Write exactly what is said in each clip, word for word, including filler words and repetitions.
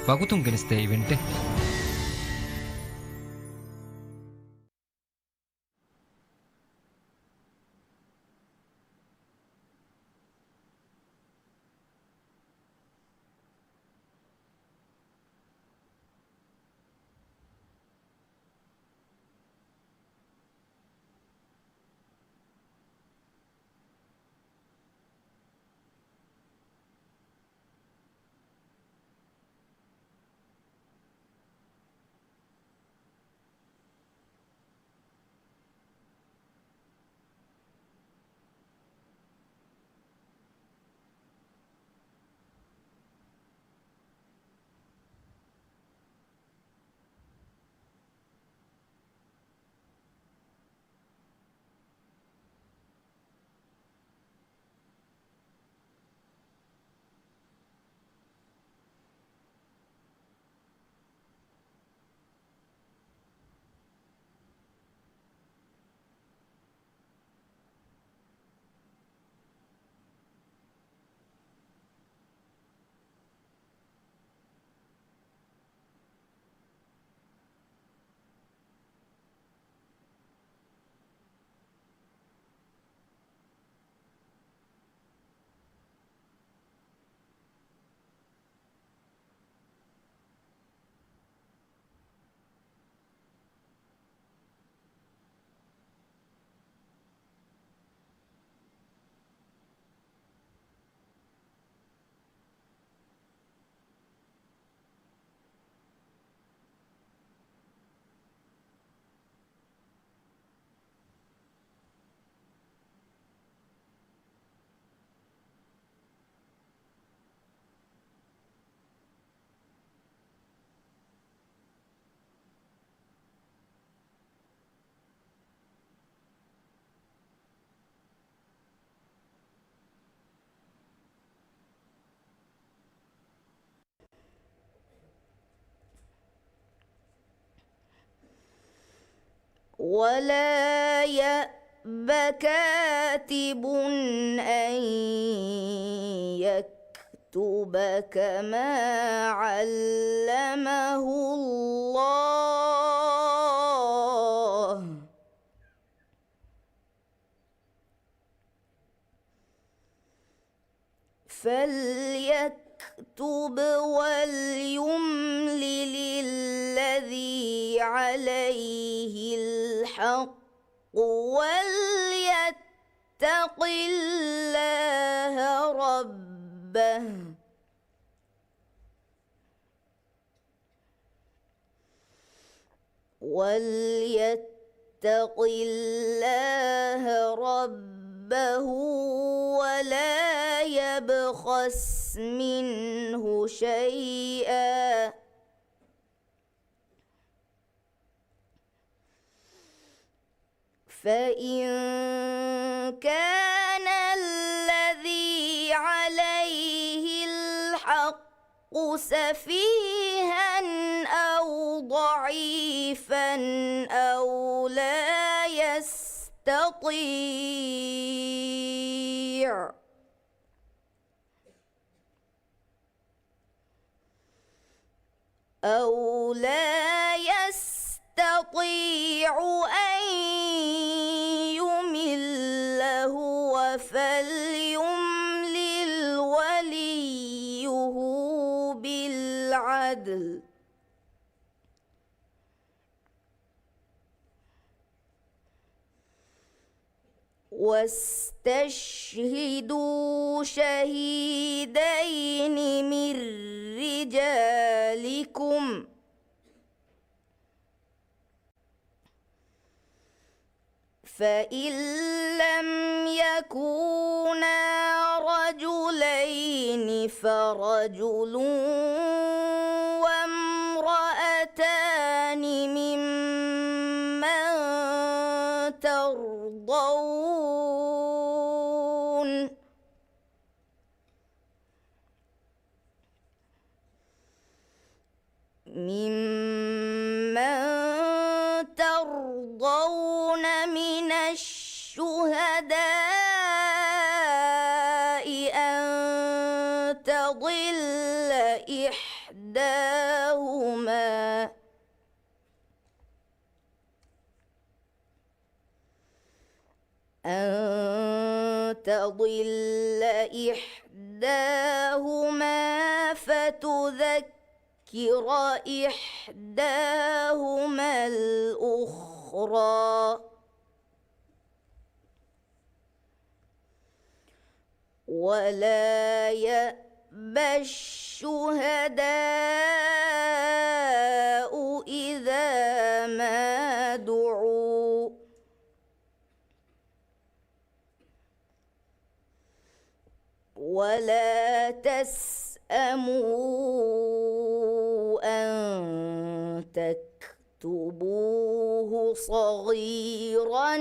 ވަގުތުން ގެނެސްދޭ އިވެންޓެއް. ولا يأب كاتب أن يكتب كما علمه الله. فليكتب وليملل الذي عليه الحق وليتق الله ربه. وليتق الله ربه ولا يبخس منه شيئا، فإن كان الذي عليه الحق سفيها أو ضعيفا أو لا يستطيع أو لا يستطيع أن يمل هو فليملل وليه بالعدل. واستشهدوا شهيدين من رجالكم، فإن لم يكونا رجلين فرجل وامرأتان ممن ترضون، ممن ترضون من الشهداء أن تضل إحداهما إحداهما، أن تضل إحداهما فتذكر إحداهما الأخرى، ولا يأب الشهداء إذا ما دعوا، ولا تسأموا أن تكتبوه صغيرا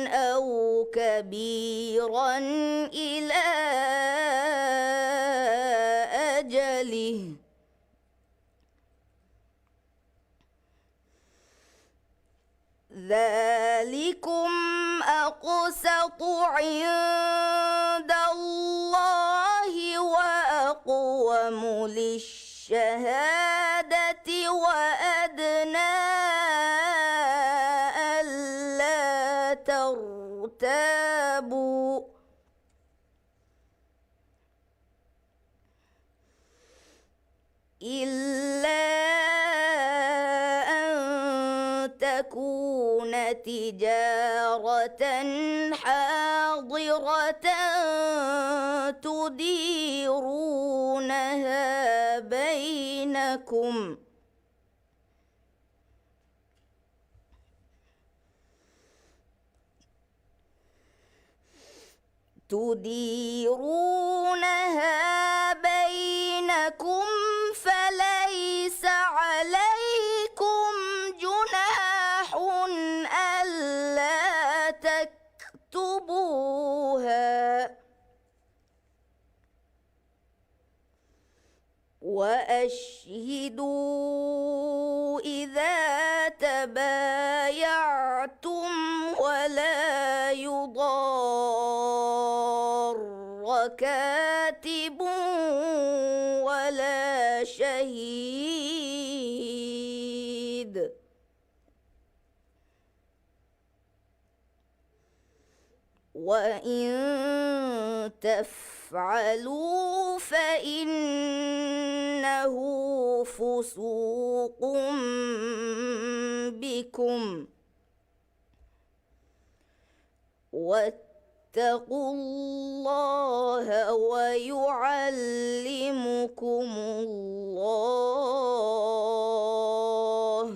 أو كبيرا إلى أجله، ذلكم أقسط عند الله وأقوم للشهادة وأدنى ألا ترتابوا، إلا أن تكون تجارة حاضرة تديرونها بينكم، تديرونها بينكم فليس عليكم جناح ألا تكتبوها، وأشهدوا إذا تبايعتم ولا يضار كاتب ولا شهيد، وإن تفعلوا فإنه فسوق بكم، واتقوا الله ويعلمكم الله،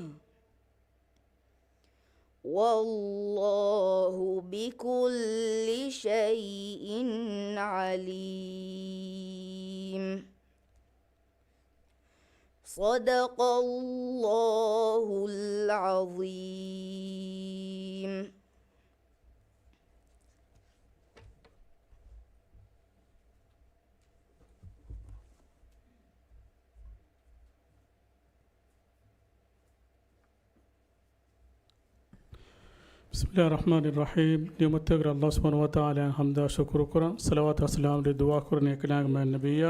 والله بكل شيء عليم. صدق الله العظيم. بسم الله الرحمن الرحيم. ނިޢުމަތްތެރި ﷲ ސުބްޙާނަހޫ ވަތަޢާލާއަށް ޙަމްދާ ޝުކުރު ކުރަން، ޞަލަވާތާ ސަލާމް ދުޢާ ކުރަނީ އެކަލާނގެ މާތް ނަބިއްޔާ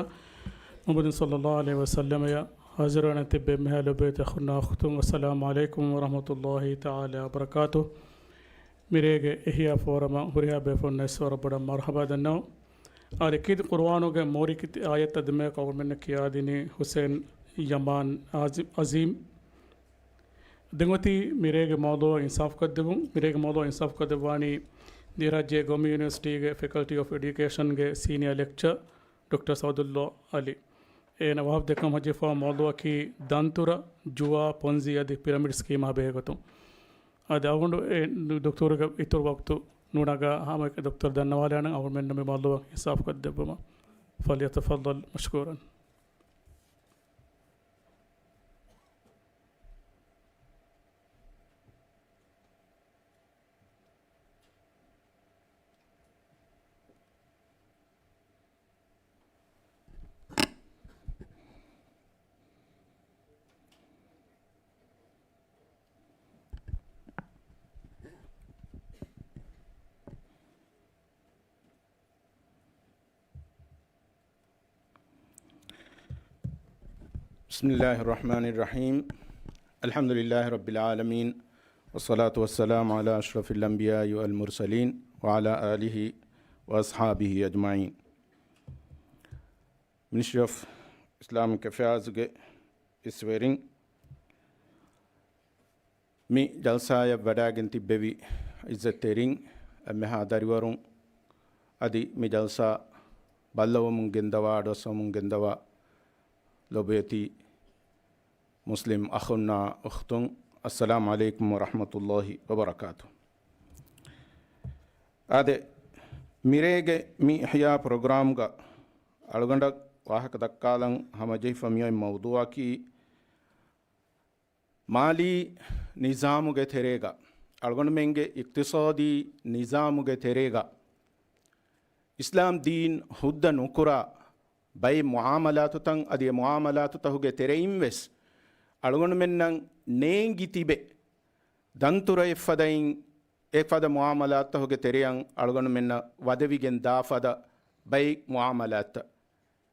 މުޙައްމަދު ޞައްލަﷲ ޢަލައިހި ވަސައްލަމަޔަށް. ޙާޟިރުވެ ތިއްބެވި އެންމެހާ ލޮބުވެތި އަޚުންނާ އުޚްތުން، އައްސަލާމު ޢަލައިކުމް ވަރަޙްމަތުﷲ ތަޢާލާ ވަބަރަކާތުހު. މިރޭގެ އިޙްޔާ ފޯރަމަށް ހުރިހާ ބޭފުޅުންނަށް ވަރަށް ބޮޑަށް މަރްޙަބާ ދަންނަވަން. އާދެ، ކީރިތި ޤުރުއާނުގެ މޫރި ކިތި އާޔަތްތައް ދެމޭ ޤައުމެއްނަށް ކިޔާދިނީ ޙުސައިން ޔަމާން އާޒި-، އަޒީމް. ދެން އޮތީ މިރޭގެ މައުޟޫޢަށް އިންސާފުކޮށްދެއްވުން. މިރޭގެ މައުޟޫޢަށް އިންސާފުކޮށްދެއްވާނީ ދިވެހިރާއްޖޭގެ ގައުމީ ޔުނިވަރސިޓީގެ ފެކަލްޓީ އޮފް އެޑިއުކޭޝަންގެ ސީނިއާ ލެކްޗަރ ޑޮކްޓަރ ސަޢުދުﷲ ޢަލީ. އޭނަ ވަހަށް ދެއްކަން ހައްޖެފާ މައުޟޫޢަކީ ދަންތުރަ، ޖުވާ، ޕޮންޒީ އަދި ޕިރަމިޑް ސްކީމާ ބެހޭގޮތުން. އަދި އަޅުގަނޑު އެ ދޮކްތަރުގެ އިތުރު ވަގުތު ނުނަގާ ހަމައެކަނި ދޮކްތަރު ދަންނަވާލާނަން އަޅުގަނޑުމެންނަށް މި މައުޟޫޢަށް އިންސާފުކޮށްދެއްވުމަށް. ފަލްޔަތަފައްޟަލް މަޝްކޫރަން. بسم الله الرحمن الرحيم. الحمد لله رب العالمين. والصلاة والسلام على أشرف الأنبياء والمرسلين وعلى آله وأصحابه أجمعين. މިނިސްޓްރީ އޮފް އިސްލާމިކް އެފެއާޒްގެ އިސްވެރިން، މި ޖަލްސާއަށް ވަޑައިގެން ތިއްބެވި ޢިއްޒަތްތެރިން، އެންމެހާ ދަރިވަރުން، އަދި މި ޖަލްސާ ބައްލަވަމުން ގެންދަވާ، އަޑުއައްސަވަމުން ގެންދަވާ ލޮބުވެތި މުސްލިމް އަޚުންނާ އުޚްތުން، އައްސަލާމް ޢަލައިކުމް ވަރަޙްމަތުﷲި ވަބަރަކާތު. އާދެ، މިރޭގެ މި އިޙްޔާ ޕްރޮގްރާމްގަ އަޅުގަނޑަށް ވާހަކަ ދައްކާލަން ހަމަޖެހިފަ މިއޮތް މައުޟޫޢަކީ، މާލީ ނިޒާމުގެ ތެރޭގަ، އަޅުގަނޑުމެންގެ އިޤްތިޞާދީ ނިޒާމުގެ ތެރޭގަ، އިސްލާމް ދީން ހުއްދަ ނުކުރާ ބައެއް މުޢާމަލާތުތައް، އަދި އެ މުޢާމަލާތުތަކުގެ ތެރެއިން ވެސް އަޅުގަނޑުމެންނަށް ނޭނގި ތިބެ، ދަންތުރައެއްފަދައިން އެފަދަ މުޢާމަލާތުތަކުގެ ތެރެއަށް އަޅުގަނޑުމެންނަށް ވަދެވިގެން ދާފަދަ ބައެއް މުޢާމަލާތުތައް.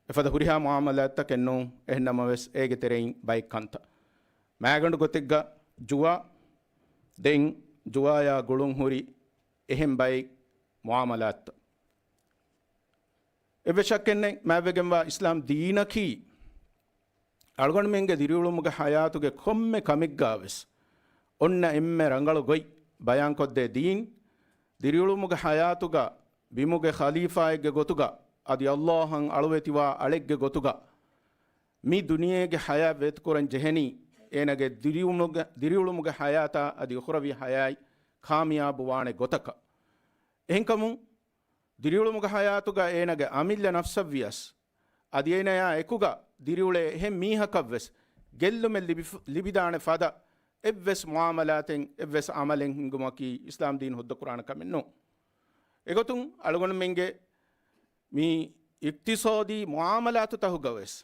އެފަދަ ހުރިހާ މުޢާމަލާތުތަކެއް ނޫން، އެހެންނަމަވެސް އޭގެ ތެރެއިން ބައެއް ކަންތައް. މާގަނޑު ގޮތެއްގަ ޖުވާ، ދެން ޖުވާޔާ ގުޅުން ހުރި އެހެން ބައެއް މުޢާމަލާތުތައް. އެއްވެސް ޝައްކެއް ނެތް، މާތްވެގެންވާ އިސްލާމް ދީނަކީ އަޅުގަނޑުމެންގެ ދިރިއުޅުމުގެ ޙަޔާތުގެ ކޮންމެ ކަމެއްގާވެސް އޮންނަ އެންމެ ރަނގަޅު ގޮތް ބަޔާންކޮށްދޭ ދީން. ދިރިއުޅުމުގެ ޙަޔާތުގަ ބިމުގެ ޚަލީފާއެއްގެ ގޮތުގަ، އަދި ﷲ އަށް އަޅުވެތިވާ އަޅެއްގެ ގޮތުގަ، މި ދުނިޔޭގެ ޙަޔާތް ވޭތުކުރަން ޖެހެނީ، އޭނަގެ ދިރިއުޅުމުގެ، ދިރިއުޅުމުގެ ޙަޔާތާ އަދި އުޚްރަވީ ޙަޔާތް ކާމިޔާބު ވާނެ ގޮތަކަށް. އެހެންކަމުން، ދިރިއުޅުމުގެ ޙަޔާތުގަ އޭނަގެ އަމިއްލަ ނަފްސަށްވިޔަސް، އަދި އޭނަޔާ އެކުގަ ދިރިއުޅޭ އެހެން މީހަކަށްވެސް ގެއްލުމެއް ލިބި، ލިބިދާނެ ފަދަ އެއްވެސް މުޢާމަލާތެއް، އެއްވެސް ޢަމަލެއް ހިންގުމަކީ އިސްލާމް ދީން ހުއްދަކުރާނެ ކަމެއް ނޫން. އެގޮތުން އަޅުގަނޑުމެންގެ މި އިޤްތިޞާދީ މުޢާމަލާތުތަކުގަވެސް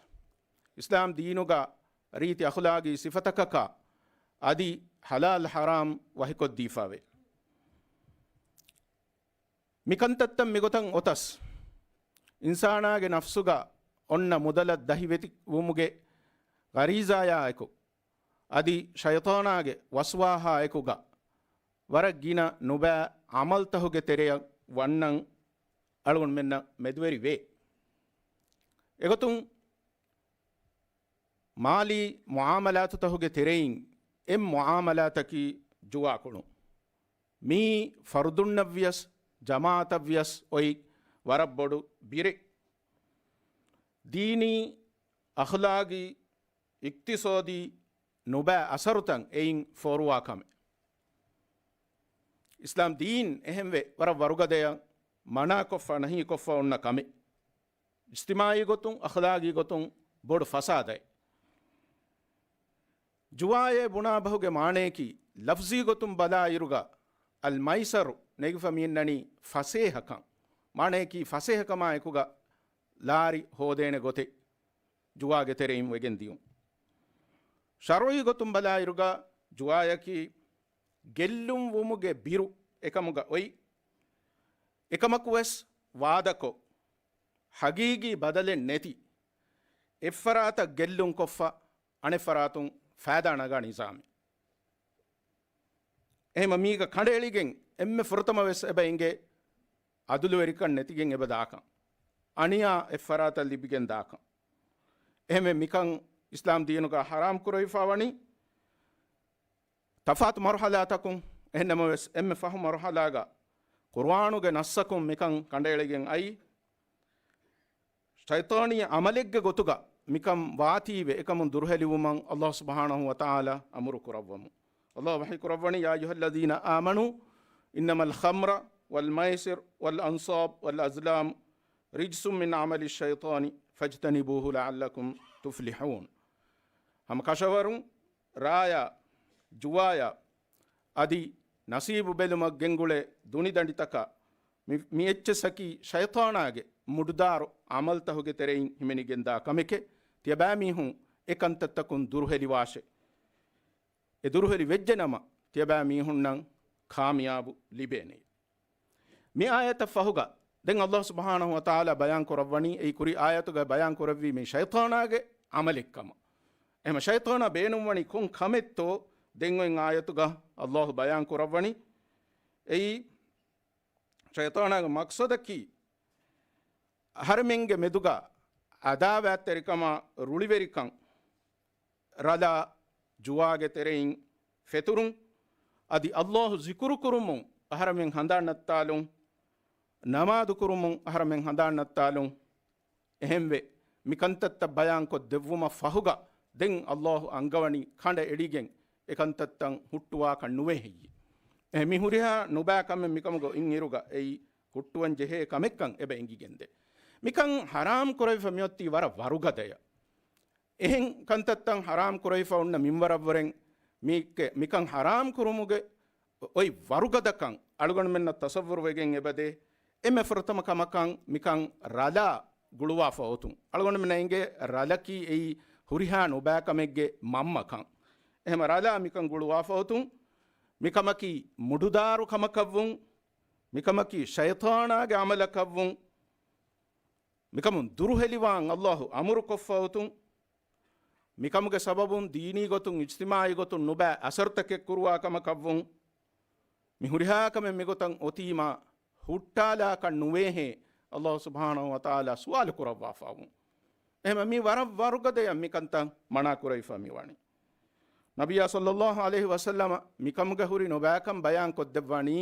އިސްލާމް ދީނުގަ ރީތި އަޚުލާގީ ސިފަތަކަކާ އަދި ޙަލާލް ޙަރާމް ވަހިކޮށްދީފަވޭ. މިކަންތައްތައް މިގޮތަށް އޮތަސް، އިންސާނާގެ ނަފްސުގަ އޮންނަ މުދަލަށް ދަހިވެތިވުމުގެ ޣަރީޒާޔާއެކު، އަދި ޝައިޠާނާގެ ވަސްވާހާއެކުގަ، ވަރަށް ގިނަ ނުބައި ޢަމަލްތަކުގެ ތެރެއަށް ވަންނަން އަޅުގަނޑުމެންނަށް މެދުވެރިވޭ. އެގޮތުން، މާލީ މުޢާމަލާތުތަކުގެ ތެރެއިން އެއް މުޢާމަލާތަކީ ޖުވާކުޅުން. މީ ފަރުދުންނަށްވިޔަސް، ޖަމާޢަތަށްވިޔަސް އޮތް ވަރަށް ބޮޑު ބިރެއް. ދީނީ، އަޚްލާގީ، އިޤްތިޞާދީ ނުބައި އަސަރުތައް އެއިން ފޯރުވާ ކަމެއް. އިސްލާމް ދީން އެހެންވެ ވަރަށް ވަރުގަދަޔަށް މަނާކޮށްފަ، ނަހީކޮށްފަ އޮންނަ ކަމެއް. އިޖްތިމާޢީ ގޮތުން، އަޚްލާގީ ގޮތުން ބޮޑު ފަސާދައެއް. ޖުވާއޭ ބުނާ ބަހުގެ މާނަޔަކީ، ލަފްޒީ ގޮތުން ބަލާއިރުގަ، އަލް މައިސަރު ނެގިފަ މިއަންނަނީ ފަސޭހަކަން. މާނަޔަކީ ފަސޭހަކަމާއެކުގަ ލާރި ހޯދޭނެ ގޮތެއް ޖުވާގެ ތެރެއިން ވެގެން ދިޔުން. ޝަރުޢީ ގޮތުން ބަލާއިރުގަ، ޖުވާޔަކީ ގެއްލުން ވުމުގެ ބިރު އެކަމުގަ އޮތް، އެކަމަކުވެސް ވާދަކޮށް، ޙަޤީޤީ ބަދަލެއް ނެތި، އެއްފަރާތަށް ގެއްލުން ކޮށްފަ، އަނެއްފަރާތުން ފައިދާ ނަގާ ނިޒާމެއް. އެހެމަ މީގަ ކަނޑައެޅިގެން އެންމެ ފުރަތަމަ ވެސް އެބަ އެނގޭ އަދުލުވެރިކަން ނެތިގެން އެބަ ދާކަން. އަނިޔާ އެއްފަރާތަށް ލިބިގެން ދާކަން. އެހެމެ މިކަން އިސްލާމް ދީނުގަ ޙަރާމް ކުރެވިފަ ވަނީ ތަފާތު މަރުޙަލާތަކުން. އެހެންނަމަވެސް، އެންމެ ފަހު މަރުޙަލާގަ ޤުރުއާނުގެ ނައްސަކުން މިކަން ކަނޑައެޅިގެން އައީ، ޝައިޠާނީ ޢަމަލެއްގެ ގޮތުގަ މިކަން ވާތީވެ، އެކަމުން ދުރުހެލިވުމަށް ﷲ ސުބްޙާނަހޫ ވަތަޢާލާ އަމުރު ކުރައްވަމު. ﷲ ވަޙީ ކުރައްވަނީ، يا أيها الذين آمنوا إنما الخمر والميسر والأنصاب والأزلام رجس من عمل الشيطان فاجتنبوه لعلكم تفلحون. ހަމަ ކަށަވަރުން ރާޔާ، ޖުވާޔާ، އަދި ނަސީބު ބެލުމަށް ގެންގުޅޭ ދުނިދަނޑިތަކާ، މި، މި އެއްޗެއްސަކީ ޝައިޠާނާގެ މުޑުދާރު ޢަމަލްތަކުގެ ތެރެއިން ހިމެނިގެންދާ ކަމެކޭ. ތިޔަބައިމީހުން އެ ކަންތައްތަކުން ދުރުހެލިވާށޭ. އެ ދުރުހެލި ވެއްޖެނަމަ، ތިޔަބައިމީހުންނަށް ކާމިޔާބު ލިބޭނެ. މި އާޔަތަށް ފަހުގަ، ދެން ﷲ ސުބްޙާނަހޫ ވަތަޢާލާ ބަޔާން ކުރައްވަނީ، އެއީ ކުރީ އާޔަތުގައި ބަޔާން ކުރެއްވީ މި ޝައިޠާނާގެ ޢަމަލެއްކަމަށް. އެހެމަ ޝައިޠާނާ ބޭނުންވަނީ ކޮން ކަމެއްތޯ ދެން އޮތް އާޔަތުގަ އައްލާހު ބަޔާން ކުރައްވަނީ. އެއީ ޝައިޠާނާގެ މަޤްޞަދަކީ އަހަރެމެންގެ މެދުގަ އަދާވާތްތެރިކަމާ ރުޅިވެރިކަން، ރަލާ ޖުވާގެ ތެރެއިން ފެތުރުން، އަދި އައްލާހު ޒިކުރު ކުރުމުން އަހަރެމެން ހަނދާން ނައްތާލުން، ނަމާދު ކުރުމުން އަހަރެމެން ހަނދާން ނައްތާލުން. އެހެންވެ، މިކަންތައްތައް ބަޔާންކޮށް ދެއްވުމަށް ފަހުގަ ދެން އައްލާހު އަންގަވަނީ ކަނޑަ އެޅިގެން އެކަންތައްތައް ހުއްޓުވާކަށް ނުވޭ ހެއްޔެ؟ އެ މި ހުރިހާ ނުބައި ކަމެއް މިކަމުގަ އިން އިރުގަ އެއީ ހުއްޓުވަން ޖެހޭ ކަމެއްކަން އެބަ އެނގިގެންދޭ. މިކަން ހަރާމް ކުރެވިފަ މިއޮތީ ވަރަށް ވަރުގަދަޔަށް. އެހެން ކަންތައްތައް ހަރާމް ކުރެވިފަ އޮންނަ މިންވަރަށްވުރެން މީ، މިކަން ހަރާމް ކުރުމުގެ އޮތް ވަރުގަދަކަން އަޅުގަނޑުމެންނަށް ތަޞައްވުރު ވެގެން އެބަދޭ. އެންމެ ފުރަތަމަ ކަމަކަށް މިކަން ރަލާ ގުޅުވާފަ އޮތުން. އަޅުގަނޑުމެންނަށް އެނގޭ ރަލަކީ އެއީ ހުރިހާ ނުބައި ކަމެއްގެ މަންމަކަން. އެހެމަ ރަލާ މިކަން ގުޅުވާފަ އޮތުން. މިކަމަކީ މުޑުދާރު ކަމަކަށްވުން. މިކަމަކީ ޝައިޠާނާގެ އަމަލަކަށްވުން. މިކަމުން ދުރުހެލިވާން އައްލާހު އަމުރުކޮށްފަ އޮތުން. މިކަމުގެ ސަބަބުން ދީނީ ގޮތުން، އިޖްތިމާޢީ ގޮތުން ނުބައި އަސަރުތަކެއް ކުރުވާ ކަމަކަށްވުން. މި ހުރިހާ ކަމެއް މިގޮތަށް އޮތީމާ ހުއްޓާލާކަށް ނުވޭހޭ އައްލާހު ސުބްޙާނަހު ވަތަޢާލާ ސުވާލު ކުރައްވާފަވުން. އެހެމަ މީ ވަރަށް ވަރުގަދަޔަށް މިކަންތައް މަނާ ކުރެވިފަ މިވަނީ. ނަބިއްޔާ ޞައްލައްލާހު ޢަލައިހި ވަސައްލަމަ މިކަމުގެ ހުރި ނުބައިކަން ބަޔާން ކޮށްދެއްވަނީ،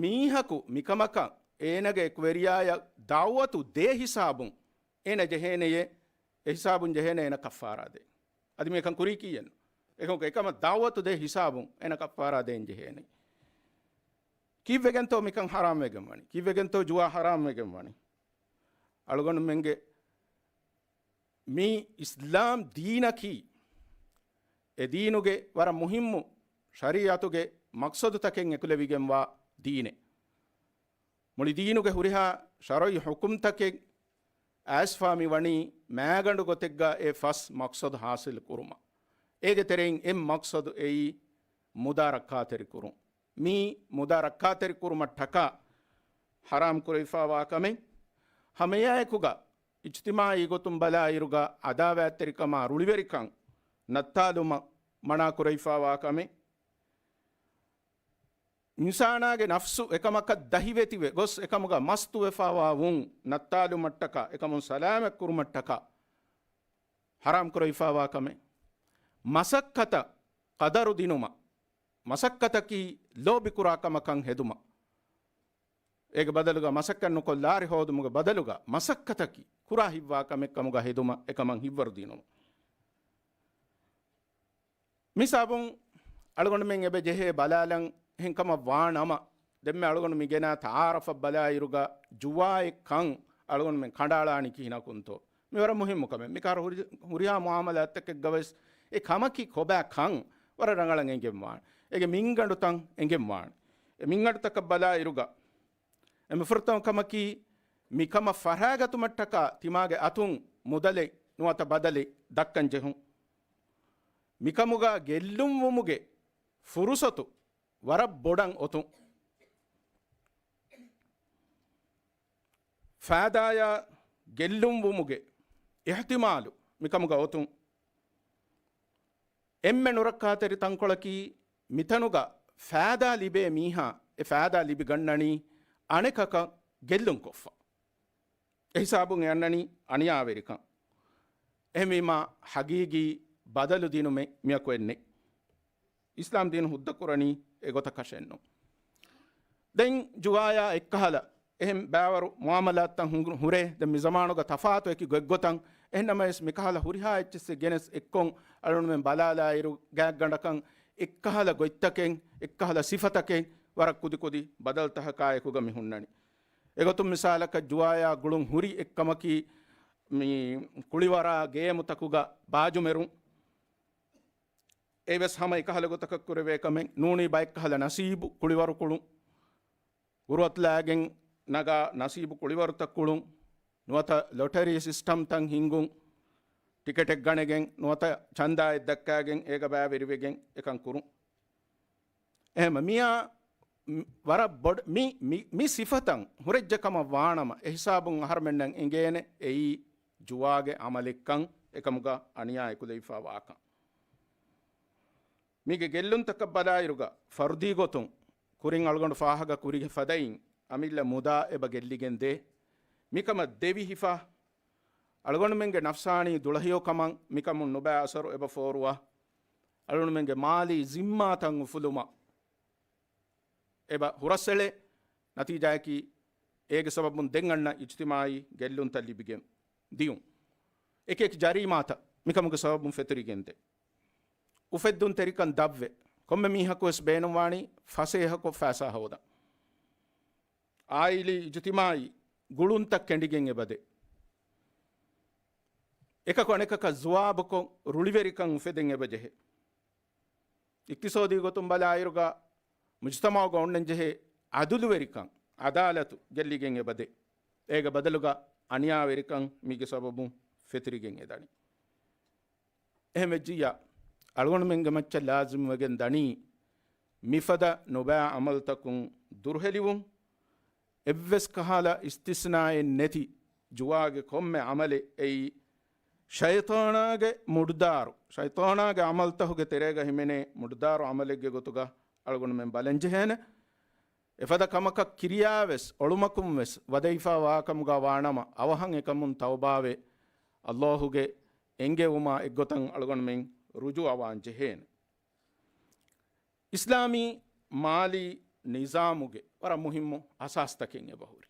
މީހަކު މިކަމަކަށް އޭނަގެ އެކުވެރިޔާޔަށް ދަޢުވަތު ދޭ ހިސާބުން އޭނަ ޖެހޭނެޔޭ، އެ ހިސާބުން ޖެހޭނެ އޭނަ ކައްފާރާ ދޭ. އަދި މިކަން ކުރީ ކީއްޔެއްނު؟ އެކަމަކު އެކަމަށް ދަޢުވަތު ދޭ ހިސާބުން އޭނަ ކައްފާރާ ދޭން ޖެހޭނެ. ކީއްވެގެންތޯ މިކަން ހަރާމްވެގެން ވަނީ؟ ކީއްވެގެންތޯ ޖުވާ ހަރާމްވެގެން ވަނީ؟ އަޅުގަނޑުމެންގެ މި އިސްލާމް ދީނަކީ އެ ދީނުގެ ވަރަށް މުހިއްމު ޝަރީޢަތުގެ މަޤްޞަދުތަކެއް އެކުލެވިގެންވާ ދީނެއް. މުޅި ދީނުގެ ހުރިހާ ޝަރުޢީ ޙުކުމްތަކެއް އައިސްފާ މި ވަނީ މާގަނޑު ގޮތެއްގަ އެ ފަސް މަޤްޞަދު ޙާޞިލް ކުރުމަށް. އޭގެ ތެރެއިން އެއް މަޤްޞަދު އެއީ މުދާ ރައްކާތެރި ކުރުން. މީ މުދާ ރައްކާތެރި ކުރުމަށްޓަކާ ޙަރާމް ކުރެވިފާވާ ކަމެއް. ހަމައެއާއެކުގަ އިޖްތިމާޢީ ގޮތުން ބަލާއިރުގަ އަދާވާތްތެރިކަމާ ރުޅިވެރިކަން ނައްތާލުމަށް މަނާ ކުރެވިފާވާ ކަމެއް. އިންސާނާގެ ނަފްސު އެކަމަކަށް ދަހިވެތިވެ ގޮސް އެކަމުގަ މަސްތުވެފާވާ ވުން ނައްތާލުމަށްޓަކާ، އެކަމުން ސަލާމަތް ކުރުމަށްޓަކާ ޙަރާމް ކުރެވިފާވާ ކަމެއް. މަސައްކަތަށް ޤަދަރު ދިނުމަށް، މަސައްކަތަކީ ލޯބިކުރާ ކަމަކަށް ހެދުމަށް. އޭގެ ބަދަލުގަ މަސައްކަތް ނުކޮށް ލާރި ހޯދުމުގެ ބަދަލުގަ މަސައްކަތަކީ ކުރާ ހިތްވާ ކަމެއް ކަމުގަ ހެދުމަށް އެކަމަށް ހިތްވަރު ދިނުމަށް. މިސާބުން އަޅުގަނޑުމެން އެބަ ޖެހޭ ބަލާލަން އެހެން ކަމަށް ވާ ނަމަ، ދެންމެ އަޅުގަނޑު މި ގެނާ ތަޢާރަފަށް ބަލާއިރުގަ ޖުވާއެއް ކަން އަޅުގަނޑުމެން ކަނޑައަޅާނީ ކިހިނަކުންތޯ؟ މި ވަރަށް މުހިއްމު ކަމެއް. މިކަހަލަ ހުރި-، ހުރިހާ މުޢާމަލާތްތަކެއްގަވެސް އެ ކަމަކީ ކޮބާ ކަން ވަރަށް ރަނގަޅަށް އެނގެންވާނެ. އޭގެ މިންގަނޑުތައް އެނގެންވާނެ. އެ މިންގަނޑުތަކަށް ބަލާއިރުގަ އެންމެ ފުރަތަމަ ކަމަކީ، މިކަމަށް ފަށާގަތުމަށްޓަކާ ތިމާގެ އަތުން މުދަލެއް ނުވަތަ ބަދަލެއް ދައްކަން ޖެހުން. މިކަމުގަ ގެއްލުންވުމުގެ ފުރުސަތު ވަރަށް ބޮޑަށް އޮތުން. ފައިދާޔާ ގެއްލުންވުމުގެ އިޙްތިމާލު މިކަމުގަ އޮތުން. އެންމެ ނުރައްކާތެރި ތަންކޮޅަކީ، މިތަނުގަ ފައިދާ ލިބޭ މީހާ އެ ފައިދާ ލިބިގަންނަނީ އަނެކަކަށް ގެއްލުންކޮށްފަ. އެހިސާބުން އެ އަންނަނީ އަނިޔާވެރިކަން. އެހެންވީމާ، ޙަޤީޤީ ބަދަލު ދިނުމެއް މިއަކު އެއްނެއް. އިސްލާމް ދީން ހުއްދަ ކުރަނީ އެގޮތަކަށެއްނު. ދެން ޖުވާޔާ އެއްކަހަލަ އެހެން ބައިވަރު މުޢާމަލާތްތައް ހުނގު-، ހުރޭ. ދެން މި ޒަމާނުގަ ތަފާތު އެކި ގޮތްގޮތަށް. އެހެންނަމަވެސް މިކަހަލަ ހުރިހާ އެއްޗިއްސެއް ގެނެސް އެއްކޮށް އަޅުގަނޑުމެން ބަލާލާއިރު، ގާތްގަނޑަކަށް އެއްކަހަލަ ގޮތްތަކެއް، އެއްކަހަލަ ސިފަތަކެއް ވަރަށް ކުދިކުދި ބަދަލުތަކަކާއެކުގަ މި ހުންނަނީ. އެގޮތުން މިސާލަކަށް ޖުވާޔާ ގުޅުން ހުރި އެއްކަމަކީ، މި ކުޅިވަރާ ގޭމުތަކުގަ ބާޖުމެރުން. އެވެސް ހަމަ އެކަހަލަ ގޮތަކަށް ކުރެވޭ ކަމެއް. ނޫނީ ބައެއްކަހަލަ ނަސީބު ކުޅިވަރު ކުޅުން. ގުރުއަތުލާގެން ނަގާ ނަސީބު ކުޅިވަރުތައް ކުޅުން. ނުވަތަ ލޮޓަރީ ސިސްޓަމްތައް ހިންގުން. ޓިކެޓެއް ގަނެގެން ނުވަތަ ޗަންދާއެއް ދައްކާގެން އޭގަ ބައިވެރިވެގެން އެކަން ކުރުން. އެހެން މިއާ ވަރަށް ބޮޑު މި، މި، މި ސިފަތައް ހުރެއްޖެ ކަމަށް ވާނަމަ، އެހިސާބުން އަހަރުމެންނަށް އެނގޭނެ އެއީ ޖުވާގެ އަމަލެއްކަން. އެކަމުގަ އަނިޔާ އެކުލެވިފަ ވާކަން. މީގެ ގެއްލުންތަކަށް ބަލާއިރުގަ ފަރުދީ ގޮތުން ކުރިން އަޅުގަނޑު ފާހަގަ ކުރި ފަދައިން އަމިއްލަ މުދާ އެބަ ގެއްލިގެން ދޭ. މިކަމަށް ދެވި ހިފާ، އަޅުގަނޑުމެންގެ ނަފްސާނީ ދުޅަހެޔޮކަމަށް މިކަމުން ނުބައި އަސަރު އެބަ ފޯރުވާ، އަޅުގަނޑުމެންގެ މާލީ ޒިންމާތައް އުފުލުމަށް އެބަ ހުރަސްއެޅޭ. ނަތީޖާއަކީ، އޭގެ ސަބަބުން ދެން އަންނަ އިޖްތިމާއީ ގެއްލުންތައް ލިބިގެން ދިޔުން. އެކިއެކި ޖަރީމާތައް މިކަމުގެ ސަބަބުން ފެތުރިގެންދޭ. އުފެއްދުންތެރިކަން ދަށްވެ، ކޮންމެ މީހަކު ވެސް ބޭނުންވާނީ ފަސޭހަކޮށް ފައިސާ ހޯދަން. އާއިލީ އިޖުތިމާއީ ގުޅުންތައް ކެނޑިގެން އެބަދޭ. އެކަކު އަނެކަކަށް ޒުވާބުކޮށް، ރުޅިވެރިކަން އުފެދެން އެބަޖެހޭ. އިޤްތިޞާދީ ގޮތުން ބަލާއިރުގަ މުޖުތަމަޢުގަ އޮންނަންޖެހޭ ޢަދުލުވެރިކަން، ޢަދާލަތު ގެއްލިގެން އެބަދޭ. އޭގެ ބަދަލުގަ އަނިޔާވެރިކަން މީގެ ސަބަބުން ފެތުރިގެން އެދަނީ. އެހެން ވެއްޖިއްޔާ، އަޅުގަނޑުމެންގެ މައްޗަށް ލާޒިމް ވެގެން ދަނީ، މިފަދަ ނުބައި ޢަމަލުތަކުން ދުރުހެލިވުން. އެއްވެސް ކަހަލަ އިސްތިސްނާއެއް ނެތި ޖުވާގެ ކޮންމެ ޢަމަލެއް އެއީ، ޝައިޠާނާގެ މުޑުދާރު، ޝައިޠާނާގެ ޢަމަލުތަކުގެ ތެރޭގަ ހިމެނޭ މުޑުދާރު ޢަމަލެއްގެ ގޮތުގަ އަޅުގަނޑުމެން ބަލަންޖެހޭނެ. އެފަދަ ކަމަކަށް ކިރިޔާވެސް އޮޅުމަކުންވެސް ވަދެވިފަ ވާކަމުގަ ވާނަމަ، އަވަހަށް އެކަމުން ތައުބާވެ، އައްލާހުގެ އެންގެވުމާ އެއްގޮތަށް އަޅުގަނޑުމެން ރުޖޫޢަވާން ޖެހޭނެ. އިސްލާމީ މާލީ ނިޒާމުގެ ވަރަށް މުހިއްމު އަސާސްތަކެއް އެބަހުރި.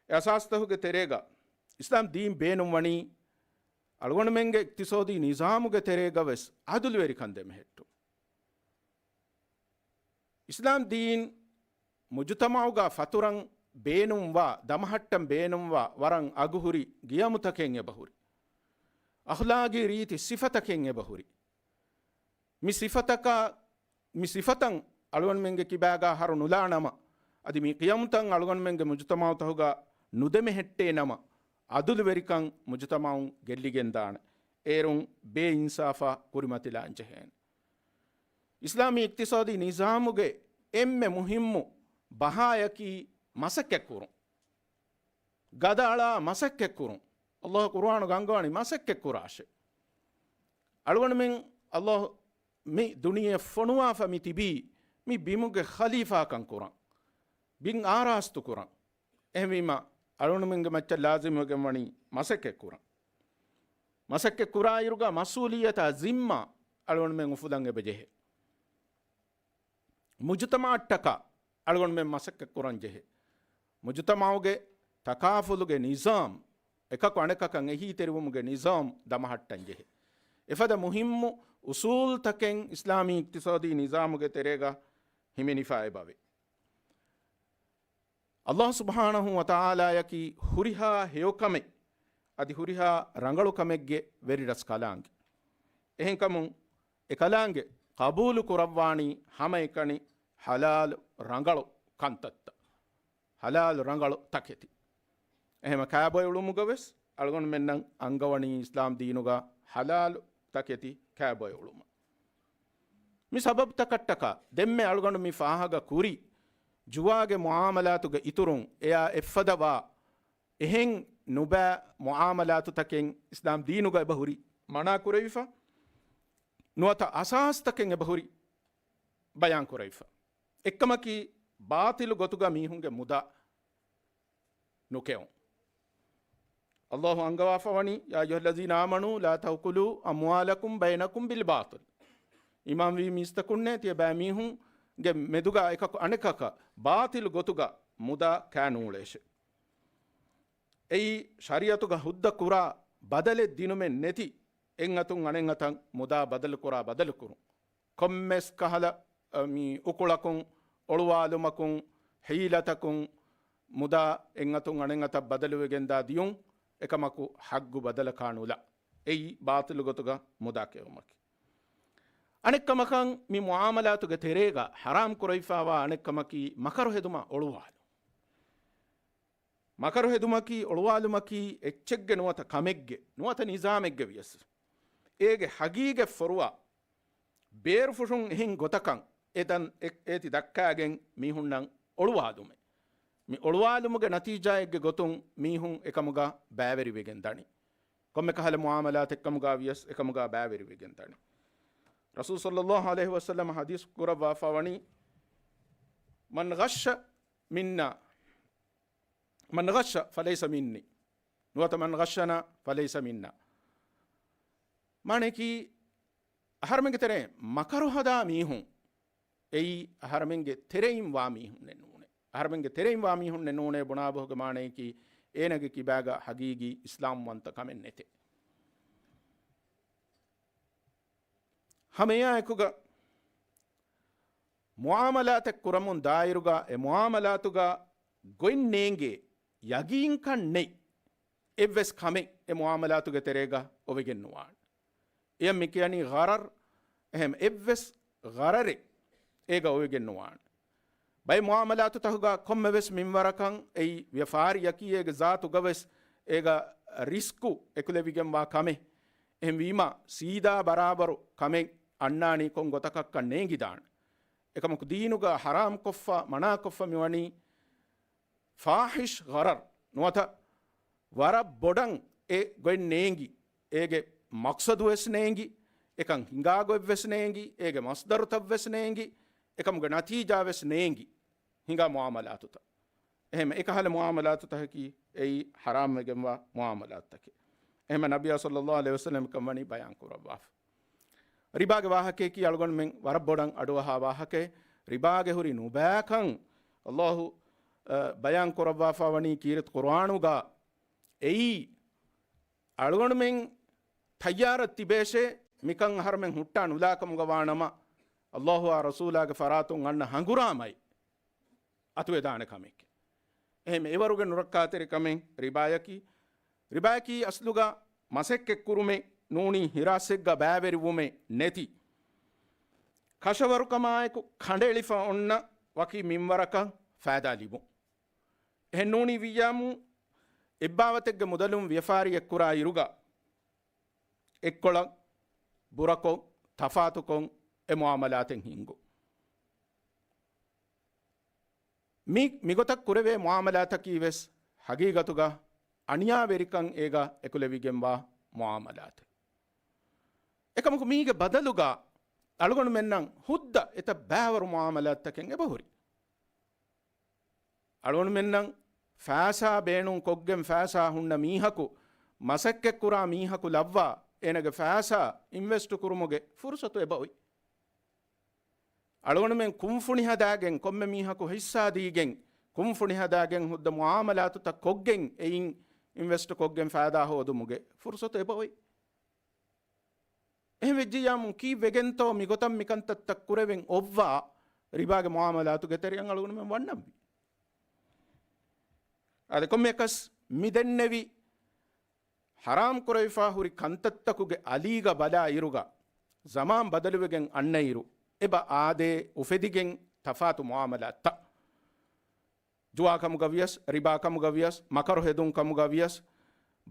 އެ އަސާސްތަކުގެ ތެރޭގަ އިސްލާމް ދީން ބޭނުންވަނީ، އަޅުގަނޑުމެންގެ އިޤްތިޞާދީ ނިޒާމުގެ ތެރޭގަވެސް ޢަދުލުވެރިކަން ދެމެހެއްޓުން. އިސްލާމް ދީން މުޖުތަމަޢުގަ ފަތުރަން ބޭނުންވާ، ދަމަހައްޓަން ބޭނުންވާ ވަރަށް އަގުހުރި ގިޔަމުތަކެއް އެބަހުރި. އަޚްލާގީ ރީތި ސިފަތަކެއް އެބަހުރި. މި ސިފަތަކާ، މި ސިފަތައް އަޅުގަނޑުމެންގެ ކިބާގާ ހަރު ނުލާ ނަމަ، އަދި މި ޤިޔަމުތައް އަޅުގަނޑުމެންގެ މުޖުތަމަޢުތަކުގަ ނުދެމެހެއްޓޭ ނަމަ، ޢަދުލުވެރިކަން މުޖުތަމަޢުން ގެއްލިގެންދާނެ. އޭރުން ބޭއިންސާފާ ކުރިމަތިލާން ޖެހޭނެ. އިސްލާމީ އިޤްތިޞާދީ ނިޒާމުގެ އެންމެ މުހިއްމު ބަހާޔަކީ މަސައްކަތްކުރުން. ގަދައަޅާ މަސައްކަތްކުރުން. އައްލާހު ޤުރުއާނުގަ އަންގަވަނީ މަސައްކަތްކުރާށޭ. އަޅުގަނޑުމެން އައްލާހު މި ދުނިޔެ ފޮނުވާފަ މި ތިބީ މި ބިމުގެ ޚަލީފާކަން ކުރަން، ބިން އާރާސްތު ކުރަން. އެހެންވީމަ، އަޅުގަނޑުމެންގެ މައްޗަށް ލާޒިމްވެގެން ވަނީ މަސައްކަތް ކުރަން. މަސައްކަތް ކުރާއިރުގަ މަސްއޫލިއްޔަތާ ޒިންމާ އަޅުގަނޑުމެން އުފުލަން އެބަޖެހޭ. މުޖުތަމަޢަށްޓަކާ އަޅުގަނޑުމެން މަސައްކަތް ކުރަން ޖެހޭ. މުޖުތަމަޢުގެ ތަކާފުލުގެ ނިޒާމް، އެކަކު އަނެކަކަށް އެހީތެރިވުމުގެ ނިޒާމް ދަމަހައްޓަން ޖެހޭ. އެފަދަ މުހިއްމު އުސޫލްތަކެއް އިސްލާމީ އިޤްތިޞާދީ ނިޒާމުގެ ތެރޭގަ ހިމެނިފަ އެބަވޭ. އައްލާހު ސުބްޙާނަހު ވަތަޢާލާޔަކީ ހުރިހާ ހެޔޮކަމެއް، އަދި ހުރިހާ ރަނގަޅު ކަމެއްގެ ވެރިރަސްކަލާނގެ. އެހެންކަމުން، އެކަލާނގެ ޤަބޫލު ކުރައްވާނީ ހަމައެކަނި ޙަލާލު ރަނގަޅު ކަންތައްތައް، ޙަލާލު ރަނގަޅު ތަކެތި. އެހެމަ ކާބޮއެޅުމުގަވެސް އަޅުގަނޑުމެންނަށް އަންގަވަނީ އިސްލާމް ދީނުގަ ޙަލާލު ތަކެތި ކާބޮއެޅުމަށް. މި ސަބަބުތަކަށްޓަކާ ދެންމެ އަޅުގަނޑު މި ފާހަގަ ކުރި ޖުވާގެ މުޢާމަލާތުގެ އިތުރުން އެޔާ އެއްފަދަ ވާ އެހެން ނުބައި މުޢާމަލާތުތަކެއް އިސްލާމް ދީނުގަ އެބަހުރި މަނާ ކުރެވިފަ، ނުވަތަ އަސާސްތަކެއް އެބަހުރި ބަޔާން ކުރެވިފަ. އެއްކަމަކީ، ބާޠިލު ގޮތުގަ މީހުންގެ މުދާ ނުކެއުން. އައްލާހު އަންގަވާފަވަނީ، يا أيها الذين آمنوا لا تأكلوا أموالكم بينكم بالباطل. އީމާންވީ މީސްތަކުންނޭ، ތިޔަބައިމީހުންގެ މެދުގަ އެކަކު އަނެކަކަށް ބާޠިލު ގޮތުގަ މުދާ ކާނޫޅޭށެ. އެއީ، ޝަރީޢަތުގަ ހުއްދަ ކުރާ ބަދަލެއް ދިނުމެއް ނެތި، އެއްއަތުން އަނެއްއަތަށް މުދާ ބަދަލުކުރާ ބަދަލުކުރުން. ކޮންމެސް ކަހަލަ، އަ، މި އުކުޅަކުން، އޮޅުވާލުމަކުން، ހީލަތަކުން މުދާ އެއްއަތުން އަނެއްއަތަށް ބަދަލުވެގެންދާ ދިޔުން، އެކަމަކު ޙައްޤު ބަދަލަކާ ނުލާ. އެއީ ބާޠިލު ގޮތުގަ މުދާ ކެއުމަކީ. އަނެއްކަމަކަށް މި މުޢާމަލާތުގެ ތެރޭގަ ޙަރާމް ކުރެވިފައިވާ އަނެއްކަމަކީ މަކަރު ހެދުމަށް އޮޅުވާލުން. މަކަރު ހެދުމަކީ، އޮޅުވާލުމަކީ އެއްޗެއްގެ ނުވަތަ ކަމެއްގެ ނުވަތަ ނިޒާމެއްގެ ވިޔަސް، އޭގެ ހަގީގަތް ފޮރުވާ ބޭރުފުށުން އެހެން ގޮތަކަށް އެ ދަން އެ-، އޭތި ދައްކާގެން މީހުންނަށް އޮޅުވާލުމެއް. މި އޮޅުވާލުމުގެ ނަތީޖާއެއްގެ ގޮތުން މީހުން އެކަމުގަ ބައިވެރިވެގެން ދަނީ. ކޮންމެ ކަހަލަ މުޢާމަލާތެއްކަމުގާ ވިޔަސް އެކަމުގާ ބައިވެރިވެގެން ދަނީ. ރަސޫލު ޞައްލައްލާހު ޢަލައިހި ވަސައްލަމަ ޙަދީޘް ކުރައްވާފަ ވަނީ، "من غش منا، من غش فليس مني، ނުވަތަ من غشنا فليس منا." މާނައަކީ، އަހަރެމެންގެ ތެރެއިން މަކަރު ހަދާ މީހުން، އެއީ އަހަރެމެންގެ ތެރެއިން ވާ މީހުންނެއް ނޫނޭ. އަހަރެމެންގެ ތެރެއިން ވާ މީހުންނެއް ނޫނޭ ބުނާ ބަހުގެ މާނައަކީ، އޭނަގެ ކިބާގަ ޙަޤީޤީ އިސްލާމްވަންތަ ކަމެއް ނެތޭ. ހަމައެއާއެކުގަ މުޢާމަލާތެއް ކުރަމުން ދާއިރުގަ އެ މުޢާމަލާތުގަ ގޮތް ނޭނގޭ، ޔަގީންކަން ނެތް އެއްވެސް ކަމެއް އެ މުޢާމަލާތުގެ ތެރޭގަ އޮވެގެން ނުވާނެ. އެޔަށް މި ކިޔަނީ ޣަރަރް. އެހެން އެއްވެސް ޣަރަރެއް އޭގަ އޮވެގެން ނުވާނެ. ބައެއް މުޢާމަލާތުތަކުގަ ކޮންމެވެސް މިންވަރަކަށް އެއީ ވިޔަފާރިއަކީ އޭގެ ޒާތުގަވެސް އޭގަ ރިސްކު އެކުލެވިގެންވާ ކަމެއް. އެހެންވީމަ ސީދާ ބަރާބަރު ކަމެއް އަންނާނީ ކޮން ގޮތަކަށްކަން ނޭނގިދާނެ. އެކަމަކު ދީނުގަ ޙަރާމްކޮށްފަ، މަނާކޮށްފަ މިވަނީ ފާޙިޝް ޣަރަރް ނުވަތަ ވަރަށް ބޮޑަށް އެ ގޮތް ނޭނގި، އޭގެ މަޤްޞަދުވެސް ނޭނގި، އެކަން ހިނގާ ގޮތްވެސް ނޭނގި، އޭގެ މަޞްދަރުތައްވެސް ނޭނގި، އެކަމުގެ ނަތީޖާވެސް ނޭނގި ހިނގާ މުޢާމަލާތުތައް. އެހެން އެކަހަލަ މުޢާމަލާތުތަކަކީ އެއީ ޙަރާމްވެގެންވާ މުޢާމަލާތުތަކެއް. އެހެން ނަބިއްޔާ ޞައްލައްލާހު ޢަލައިހި ވަސައްލަމަ ކަންވަނީ ބަޔާން ކުރައްވާފަ. ރިބާގެ ވާހަކައަކީ އަޅުގަނޑުމެން ވަރަށް ބޮޑަށް އަޑުއަހާ ވާހަކައެއް. ރިބާގެ ހުރި ނުބައިކަން އައްލާހު، އަ، ބަޔާން ކުރައްވާފަ ވަނީ ކީރިތި ޤުރުއާނުގަ. އެއީ އަޅުގަނޑުމެން ތައްޔާރަށް ތިބޭށޭ، މިކަން އަހަރުމެން ހުއްޓާ ނުލާކަމުގަ ވާނަމަ، އައްލާހުއާ ރަސޫލާގެ ފަރާތުން އަންނަ ހަނގުރާމައެއް އަތުވެދާނެ ކަމެކޭ. އެހެން އެވަރުގެ ނުރައްކާތެރި ކަމެއް ރިބާޔަކީ. ރިބާޔަކީ އަސްލުގަ މަސައްކަތްކުރުމެއް ނޫނީ ހިރާސްއެއްގަ ބައިވެރިވުމެއް ނެތި، ކަށަވަރުކަމާއެކު ކަނޑައެޅިފަ އޮންނަ ވަކި މިންވަރަކަށް ފައިދާ ލިބުން. އެހެން ނޫނީ ވިއްޔާމު އެއްބާވަތެއްގެ މުދަލުން ވިޔަފާރިއެއް ކުރާ އިރުގަ އެއްކޮޅަށް، ބުރަކޮށް، ތަފާތުކޮށް އެ މުޢާމަލާތެއް ހިންގު. މި، މިގޮތަށް ކުރެވޭ މުޢާމަލާތަކީ ވެސް ހަގީގަތުގަ އަނިޔާވެރިކަން އޭގަ އެކުލެވިގެންވާ މުޢާމަލާތެއް. އެކަމަކު މީގެ ބަދަލުގަ އަޅުގަނޑުމެންނަށް ހުއްދަ އެތައް ބައިވަރު މުޢާމަލާތްތަކެއް އެބަހުރި. އަޅުގަނޑުމެންނަށް ފައިސާ ބޭނުން ކޮށްގެން ފައިސާ ހުންނަ މީހަކު، މަސައްކަތްކުރާ މީހަކު ލައްވާ، އޭނަގެ ފައިސާ އިންވެސްޓު ކުރުމުގެ ފުރުސަތު އެބައޮތް. އަޅުގަނޑުމެން ކުންފުނި ހަދާގެން، ކޮންމެ މީހަކު ހިއްސާ ދީގެން، ކުންފުނި ހަދާގެން ހުއްދަ މުޢާމަލާތުތައް ކޮށްގެން، އެއިން އިންވެސްޓު ކޮށްގެން ފައިދާ ހޯދުމުގެ ފުރުސަތު އެބައޮތް. އެހެން ވެއްޖިއްޔާމު ކީއްވެގެންތޯ މިގޮތަށް މިކަންތައްތައް ކުރެވެން އޮއްވާ ރިބާގެ މުޢާމަލާތުގެ ތެރެއަށް އަޅުގަނޑުމެން ވަންނަންވީ؟ އާދެ، ކޮންމެއަކަސް މި ދެންނެވި ޙަރާމް ކުރެވިފާ ހުރި ކަންތައްތަކުގެ އަލީގަ ބަލާ އިރުގަ، ޒަމާން ބަދަލުވެގެން އަންނައިރު، އެބަ އާދޭ އުފެދިގެން ތަފާތު މުޢާމަލާތްތައް. ޖުވާކަމުގަ ވިޔަސް، ރިބާކަމުގަ ވިޔަސް، މަކަރު ހެދުން ކަމުގަ ވިޔަސް،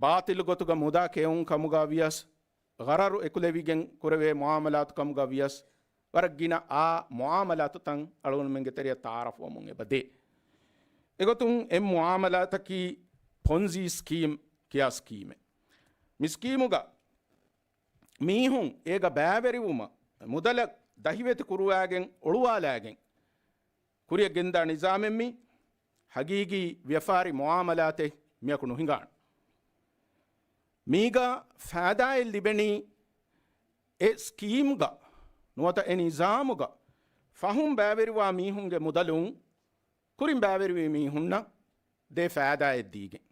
ބާޠިލު ގޮތުގަ މުދާ ކެއުން ކަމުގަ ވިޔަސް، ޣަރަރު އެކުލެވިގެން ކުރެވޭ މުޢާމަލާތު ކަމުގަ ވިޔަސް، ވަރަށް ގިނަ އާ މުޢާމަލާތުތައް އަޅުގަނޑުމެންގެ ތެރެއަށް ތަޢާރަފްވަމުން އެބަ ދޭ. އެގޮތުން އެއް މުޢާމަލާތަކީ ޕޮންޒީ ސްކީމް ކިޔާ ސްކީމެއް. މި ސްކީމުގަ މީހުން އޭގަ ބައިވެރިވުމަށް މުދަލަށް ދަހިވެތި ކުރުވާގެން އޮޅުވާލާގެން ކުރިއަށް ގެންދާ ނިޒާމެއް މީ. ހަގީގީ ވިޔަފާރި މުޢާމަލާތެއް މިއަކު ނުހިނގާނެ. މީގަ ފައިދާއެއް ލިބެނީ އެ ސްކީމްގަ ނުވަތަ އެ ނިޒާމުގަ ފަހުން ބައިވެރިވާ މީހުންގެ މުދަލުން ކުރިން ބައިވެރިވި މީހުންނަށް ދޭ ފައިދާއެއް ދީގެން.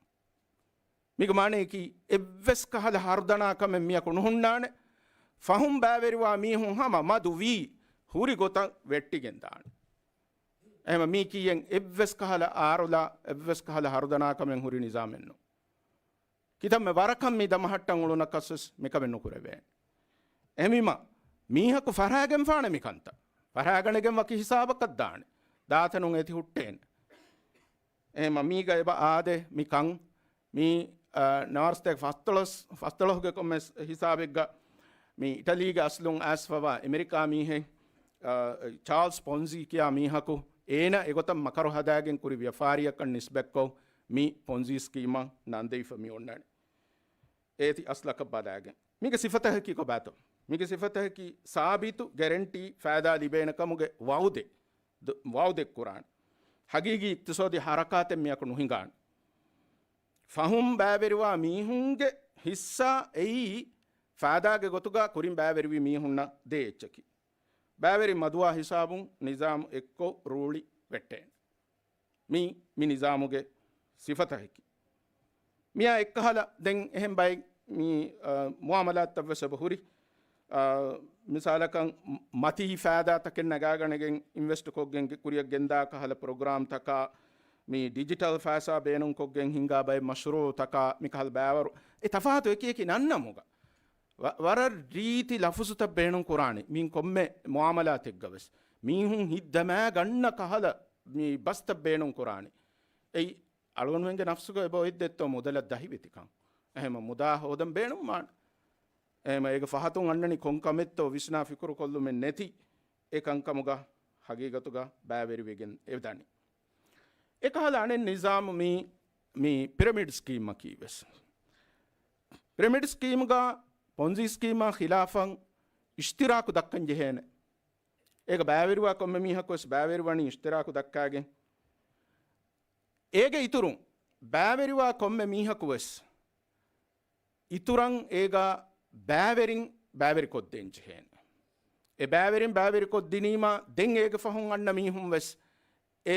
މީގެ މާނައަކީ އެއްވެސް ކަހަލަ ހަރުދަނާ ކަމެއް މިއަކު ނުހުންނާނެ. ފަހުން ބައިވެރިވާ މީހުން ހަމަ މަދު ވީ ހުރި ގޮތަށް ވެއްޓިގެން ދާނެ. އެހެމަ މީ ކީއެއް އެއްވެސް ކަހަލަ އާރުލާ، އެއްވެސް ކަހަލަ ހަރުދަނާ ކަމެއް ހުރި ނިޒާމެއް ނޫން. ކިތަންމެ ވަރަކަށް މި ދަމަހައްޓަން އުޅުނަކަސް ވެސް މިކަމެއް ނުކުރެވޭނެ. އެހެންވީމަ، މީހަކު ފަރާގެންފާނެ މިކަންތައް. ފަރާގަނެގެން ވަކި ހިސާބަކަށް ދާނެ. ދާތަނުން އޭތި ހުއްޓޭނެ. އެހެމަ މީގަ އެބަ އާދެ މިކަން. މީ، އަ، ނަވާރަސަތޭކަ ފަސްދޮޅަސް، ފަސްދޮޅަހުގެ ކޮންމެސް ހިސާބެއްގަ މި އިޓަލީގެ އަސްލުން އައިސްފަވާ އެމެރިކާ މީހެއް، އަ، ޗާލްސް ޕޮންޒީ ކިޔާ މީހަކު އޭނަ އެގޮތަށް މަކަރު ހަދާގެން ކުރި ވިޔަފާރިއަކަށް ނިސްބަތްކޮށް މި ޕޮންޒީ ސްކީމަށް ނަން ދެވިފަ މި އޮންނާނެ. އޭތި އަސްލަކަށް ބަލާގެން. މީގެ ސިފަތަކަކީ ކޮބާތޯ؟ މީގެ ސިފަތަކަކީ ސާބިތު ގެރެންޓީ ފައިދާ ލިބޭނެ ކަމުގެ ވައުދެއް، ދު-، ވައުދެއް ކުރާނެ. ހަގީގީ އިޤްތިޞާދީ ހަރަކާތެއް މިއަކު ނުހިނގާނެ. ފަހުން ބައިވެރިވާ މީހުންގެ ހިއްސާ އެއީ ފައިދާގެ ގޮތުގަ ކުރިން ބައިވެރިވި މީހުންނަށް ދޭ އެއްޗަކީ. ބައިވެރިން މަދުވާ ހިސާބުން ނިޒާމު އެއްކޮށް ރޫޅި ވެއްޓޭނެ. މީ، މި ނިޒާމުގެ ސިފަތަކަކީ. މިއާ އެއްކަހަލަ ދެން އެހެން ބައެއް މި، އަ، މުއާމަލާތްތައް ވެސް އެބަ ހުރި. އަ، މިސާލަކަށް މަތީ ފައިދާތަކެއް ނަގާގަނެގެން އިންވެސްޓް ކޮށްގެން ކުރިއަށް ގެންދާ ކަހަލަ ޕްރޮގްރާމްތަކާ، މި ޑިޖިޓަލް ފައިސާ ބޭނުންކޮށްގެން ހިނގާ ބައެއް މަޝްރޫޢުތަކާ މިކަހަލަ ބައިވަރު އެ ތަފާތު އެކި އެކި ނަންނަމުގަ ވަ-، ވަރަށް ރީތި ލަފުޒުތައް ބޭނުން ކުރާނެ. މިން ކޮންމެ މުއާމަލާތެއްގަ ވެސް މީހުން ހިތްދަމާ ގަންނަ ކަހަލަ މި ބަސްތައް ބޭނުން ކުރާނެ. އެއީ އަޅުގަނޑުމެންގެ ނަފްސުގަ އެބަ އޮތްދެއްތޯ މުދަލަށް ދަހިވެތިކަން. އެހެމަ މުދާ ހޯދަން ބޭނުންވާނެ. އެހެމަ އޭގެ ފަހަތުން އަންނަނީ ކޮން ކަމެއްތޯ ވިސްނާ ފިކުރު ކޮށްލުމެއް ނެތި އެ ކަންކަމުގަ ހަގީގަތުގަ ބައިވެރިވެގެން އެދަނީ. އެކަހަލަ އަނެއް ނިޒާމު މީ، މީ ޕިރަމިޑް ސްކީމަކީ ވެސް. ޕިރަމިޑް ސްކީމްގަ ޕޮންޒީ ސްކީމާ ޚިލާފަށް އިޝްތިރާކު ދައްކަން ޖެހޭނެ. އޭގަ ބައިވެރިވާ ކޮންމެ މީހަކު ވެސް ބައިވެރިވަނީ އިޝްތިރާކު ދައްކާގެން. އޭގެ އިތުރުން ބައިވެރިވާ ކޮންމެ މީހަކު ވެސް އިތުރަށް އޭގަ ބައިވެރިން ބައިވެރިކޮށްދޭން ޖެހޭނެ. އެ ބައިވެރިން ބައިވެރިކޮށްދިނީމާ ދެން އޭގެ ފަހުން އަންނަ މީހުން ވެސް އެ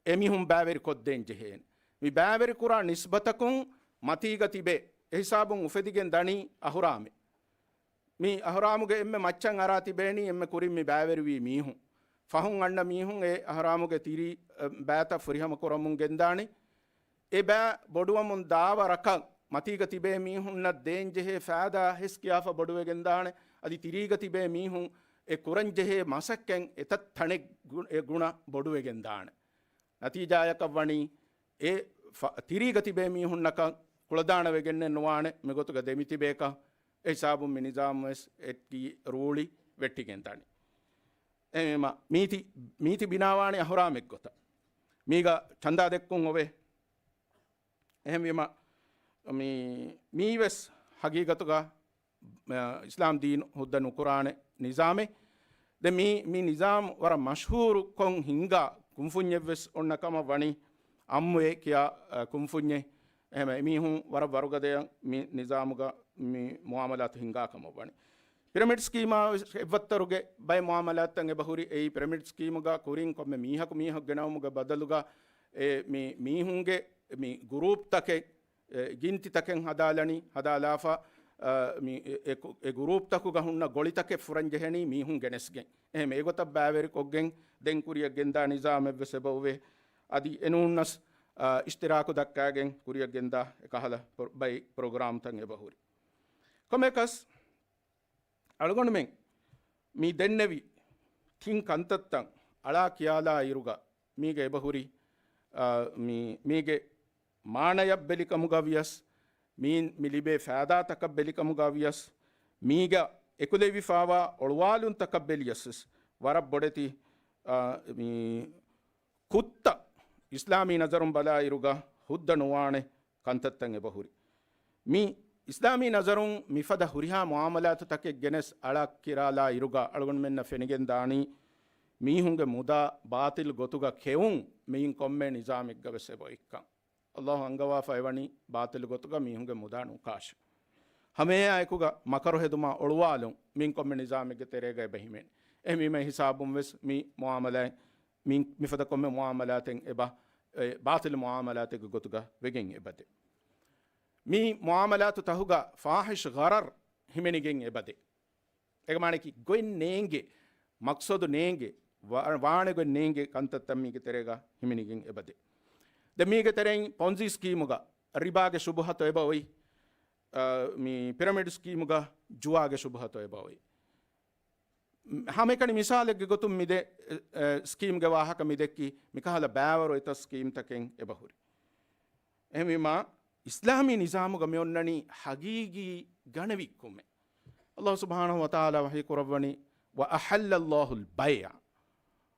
އެމީހުން ބައިވެރިކޮށްދޭން ޖެހޭނެ. މި ބައިވެރިކުރާ ނިސްބަތަކުން މަތީގަ ތިބޭ. އެހިސާބުން އުފެދިގެން ދަނީ އަހުރާމެއް. މި އަހުރާމުގެ އެންމެ މައްޗަށް އަރާ ތިބޭނީ އެންމެ ކުރިން މި ބައިވެރިވީ މީހުން. ފަހުން އަންނަ މީހުން އެ އަހުރާމުގެ ތިރީ، އެ، ބައިތައް ފުރިހަމަ ކުރަމުން ގެންދާނެ. އެ ބައި ބޮޑުވަމުން ދާ ވަރަކަށް މަތީގަ ތިބޭ މީހުންނަށް ދޭންޖެހޭ ފައިދާ ހެސް ކިޔާފަ ބޮޑުވެގެންދާނެ. އަދި ތިރީގަ ތިބޭ މީހުން އެ ކުރަންޖެހޭ މަސައްކަތް އެތައް ތަނެއް ގު-، އެ ގުނަ ބޮޑުވެގެންދާނެ. ނަތީޖާޔަކަށް ވަނީ އެ ފަ-، ތިރީގަ ތިބޭ މީހުންނަކަށް ކުޅަދާނަވެގެންނެއް ނުވާނެ މިގޮތުގަ ދެމިތިބޭކަށް. އެ ހިސާބުން މި ނިޒާމް ވެސް އެއްކި ރޫޅި ވެއްޓިގެން ދަނީ. އެހެންވީމަ މީތި، މީތި ބިނާވާނެ އަހުރާމެއްގޮތަށް. މީގަ ޗަންދާ ދެއްކުން އޮވޭ. އެހެންވީމަ މީ، މީވެސް ހަގީގަތުގަ، އަ، އިސްލާމް ދީން ހުއްދަ ނުކުރާނެ ނިޒާމެއް. ދެ މީ، މި ނިޒާމް ވަރަށް މަޝްހޫރު ކޮން ހިންގާ ކުންފުންޏެއްވެސް އޮންނަ ކަމަށް ވަނީ އަމްވޭ ކިޔާ، އަ، ކުންފުންޏެއް. އެހެމަ އެމީހުން ވަރަށް ވަރުގަދަޔަށް މި ނިޒާމުގަ މި މުއާމަލާތު ހިންގާ ކަމަށް ވަނީ. ޕިރަމިޑް ސްކީމާ ވެސް އެއްވައްތަރުގެ ބައެއް މުއާމަލާތްތައް އެބަހުރި. އެއީ ޕިރަމިޑް ސްކީމުގަ ކުރިން ކޮންމެ މީހަކު މީހަކު ގެނައުމުގެ ބަދަލުގަ އެ މި މީހުންގެ މި ގުރޫޕްތަކެއް، އެ ގިންތިތަކެއް ހަދާލަނީ، ހަދާލާފަ، އަ، މި އެ، އެ ކު-، އެ ގުރޫޕްތަކުގަ ހުންނަ ގޮޅިތަކެއް ފުރަން ޖެހެނީ މީހުން ގެނެސްގެން. އެހެމަ އެގޮތަށް ބައިވެރިކޮށްގެން ދެން ކުރިއަށް ގެންދާ ނިޒާމެއްވެސް އެބައުވޭ. އަދި އެނޫންނަސް، އަ، އިޝްތިރާކު ދައްކާގެން ކުރިއަށް ގެންދާ އެކަހަލަ ޕްރޮ-، ބައި ޕްރޮގްރާމްތައް އެބަހުރި. ކޮންމެއަކަސް އަޅުގަނޑުމެން މި ދެންނެވި ތިން ކަންތައްތައް އަޅާ ކިޔާލާ އިރުގަ މީގެ އެބަހުރި، އާ، މި-، މީގެ މާނަޔަށް ބެލިކަމުގަ ވިޔަސް، މީން މި ލިބޭ ފައިދާތަކަށް ބެލިކަމުގަ ވިޔަސް، މީގަ އެކުލެވިފާވާ އޮޅުވާލުންތަކަށް ބެލިޔަސް ވެސް ވަރަށް ބޮޑެތި، އާ، މި ކުށްތައް އިސްލާމީ ނަޒަރުން ބަލާ އިރުގަ ހުއްދަ ނުވާނެ ކަންތައްތައް އެބަހުރި. މި އިސްލާމީ ނަޒަރުން މިފަދަ ހުރިހާ މުއާމަލާތުތަކެއް ގެނެސް އަޅާ ކިރާލާ އިރުގަ އަޅުގަނޑުމެންނަށް ފެނިގެން ދާނީ މީހުންގެ މުދާ ބާތިލް ގޮތުގަ ކެއުން މިއިން ކޮންމެ ނިޒާމެއްގަ ވެސް އެބައޮތްކަން. އައްލާހު އަންގަވާފަ އެވަނީ ބާތިލް ގޮތުގަ މީހުންގެ މުދާ ނުކާށި. ހަމައެއާއެކުގަ މަކަރު ހެދުމާ އޮޅުވާލުން މިން ކޮންމެ ނިޒާމެއްގެ ތެރޭގަ އެބަ ހިމެނޭ. އެހެންވީމަ އެ ހިސާބުން ވެސް މި މުއާމަލާތް މި-، މިފަދަ ކޮންމެ މުއާމަލާތެއް އެބަ، އެ، ބާތިލް މުއާމަލާތެއްގެ ގޮތުގަ ވެގެން އެބަދޭ. މި މުއާމަލާތު ތަހުގަ ފާހިޝް ޣަރަރް ހިމެނިގެން އެބަދޭ. އޭގެ މާނައަކީ ގޮތް ނޭނގޭ، މަޤްޞަދު ނޭނގޭ، ވާ-، ވާނެ ގޮތް ނޭނގޭ ކަންތައްތައް މީގެ ތެރޭގަ ހިމެނިގެން އެބަދޭ. ދެން މީގެ ތެރެއިން ޕޮންޒީ ސްކީމުގަ ރިބާގެ ޝުބުހަތޯ އެބަ އޮތް، އަ، މި ޕިރަމިޑް ސްކީމުގަ ޖުވާގެ ޝުބުހަތޯ އެބަ އޮތް. ހަމައެކަނި މިސާލެއްގެ ގޮތުން މި ދެ-، އެ، ސްކީމްގެ ވާހަކަ މި ދެއްކީ މިކަހަލަ ބައިވަރު އެތައް ސްކީމްތަކެއް އެބަހުރި. އެހެންވީމާ، އިސްލާމީ ނިޒާމުގަ މި އޮންނަނީ ހަގީގީ ގަނެވިއްކުމެއް. އައްލާހު ސުބްޙާނަހު ވަތަޢާލާ ވަޙީ ކުރައްވަނީ، "وَأَحَلَّ اللَّهُ الْبَيْعَ."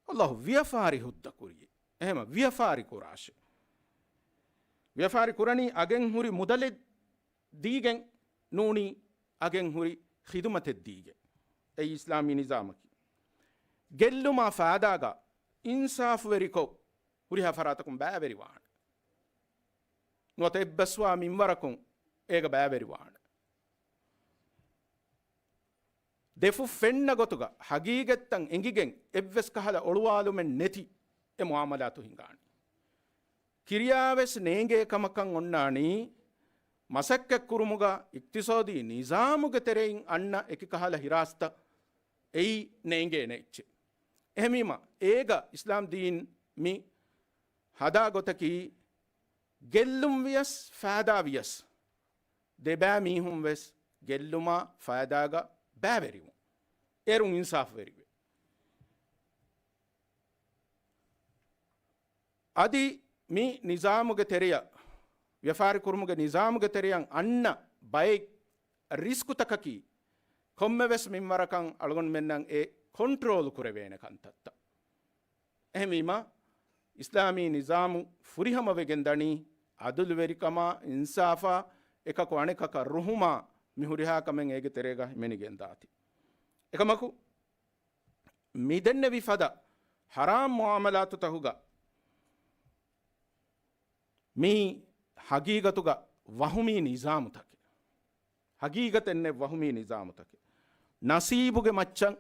އައްލާހު ވިޔަފާރި ހުއްދަ ކުރީ. އެހެމަ ވިޔަފާރި ކުރާށޭ. ވިޔަފާރި ކުރަނީ އަގެއް ހުރި މުދަލެއް ދީގެން ނޫނީ އަގެން ހުރި ޚިދުމަތެއް ދީގެން. އެއީ އިސްލާމީ ނިޒާމަކީ. ގެއްލުމާ ފައިދާގަ އިންސާފުވެރިކޮށް ހުރިހާ ފަރާތަކުން ބައިވެރިވާނެ. ނުވަތަ އެއްބަސްވާ މިންވަރަކުން އޭގަ ބައިވެރިވާނެ. ދެފުށް ފެންނަ ގޮތުގަ ހަގީގަތްތައް އެނގިގެން އެއްވެސް ކަހަލަ އޮޅުވާލުމެއް ނެތި އެ މުއާމަލާތު ހިނގާނީ. ކިރިޔާވެސް ނޭނގޭ ކަމަކަށް އޮންނާނީ، މަސައްކަތް ކުރުމުގަ އިޤްތިޞާދީ ނިޒާމުގެ ތެރެއިން އަންނަ އެކި ކަހަލަ ހިރާސްތައް އެއީ ނޭނގޭނެ އެއްޗެއް. އެހެންވީމަ، އޭގަ އިސްލާމް ދީން މި ހަދާ ގޮތަކީ، ގެއްލުން ވިޔަސް ފައިދާ ވިޔަސް، ދެބައި މީހުން ވެސް ގެއްލުމާ ފައިދާގަ ބައިވެރިވުން. އޭރުން އިންސާފުވެރިވެ. އަދި މި ނިޒާމުގެ ތެރެއަށް، ވިޔަފާރި ކުރުމުގެ ނިޒާމުގެ ތެރެއަށް އަންނަ ބައެއް ރިސްކުތަކަކީ، ކޮންމެވެސް މިންވަރަކަށް އަޅުގަނޑުމެންނަށް އެ ކޮންޓްރޯލް ކުރެވޭނެ ކަންތައްތައް. އެހެންވީމަ، އިސްލާމީ ނިޒާމު ފުރިހަމަވެގެން ދަނީ، އަދުލުވެރިކަމާ، އިންސާފާ، އެކަކު އަނެކަކަށް ރުހުމާ، މި ހުރިހާ ކަމެއް އޭގެ ތެރޭގަ ހިމެނިގެން ދާތީ. އެކަމަކު، މި ދެންނެވި ފަދަ ހަރާމް މުއާމަލާތުތަކުގަ މި ހަގީގަތުގަ ވަހުމީ ނިޒާމުތަކެއް. ހަގީގަތެއް ނެތް ވަހުމީ ނިޒާމުތަކެއް. ނަސީބުގެ މައްޗަށް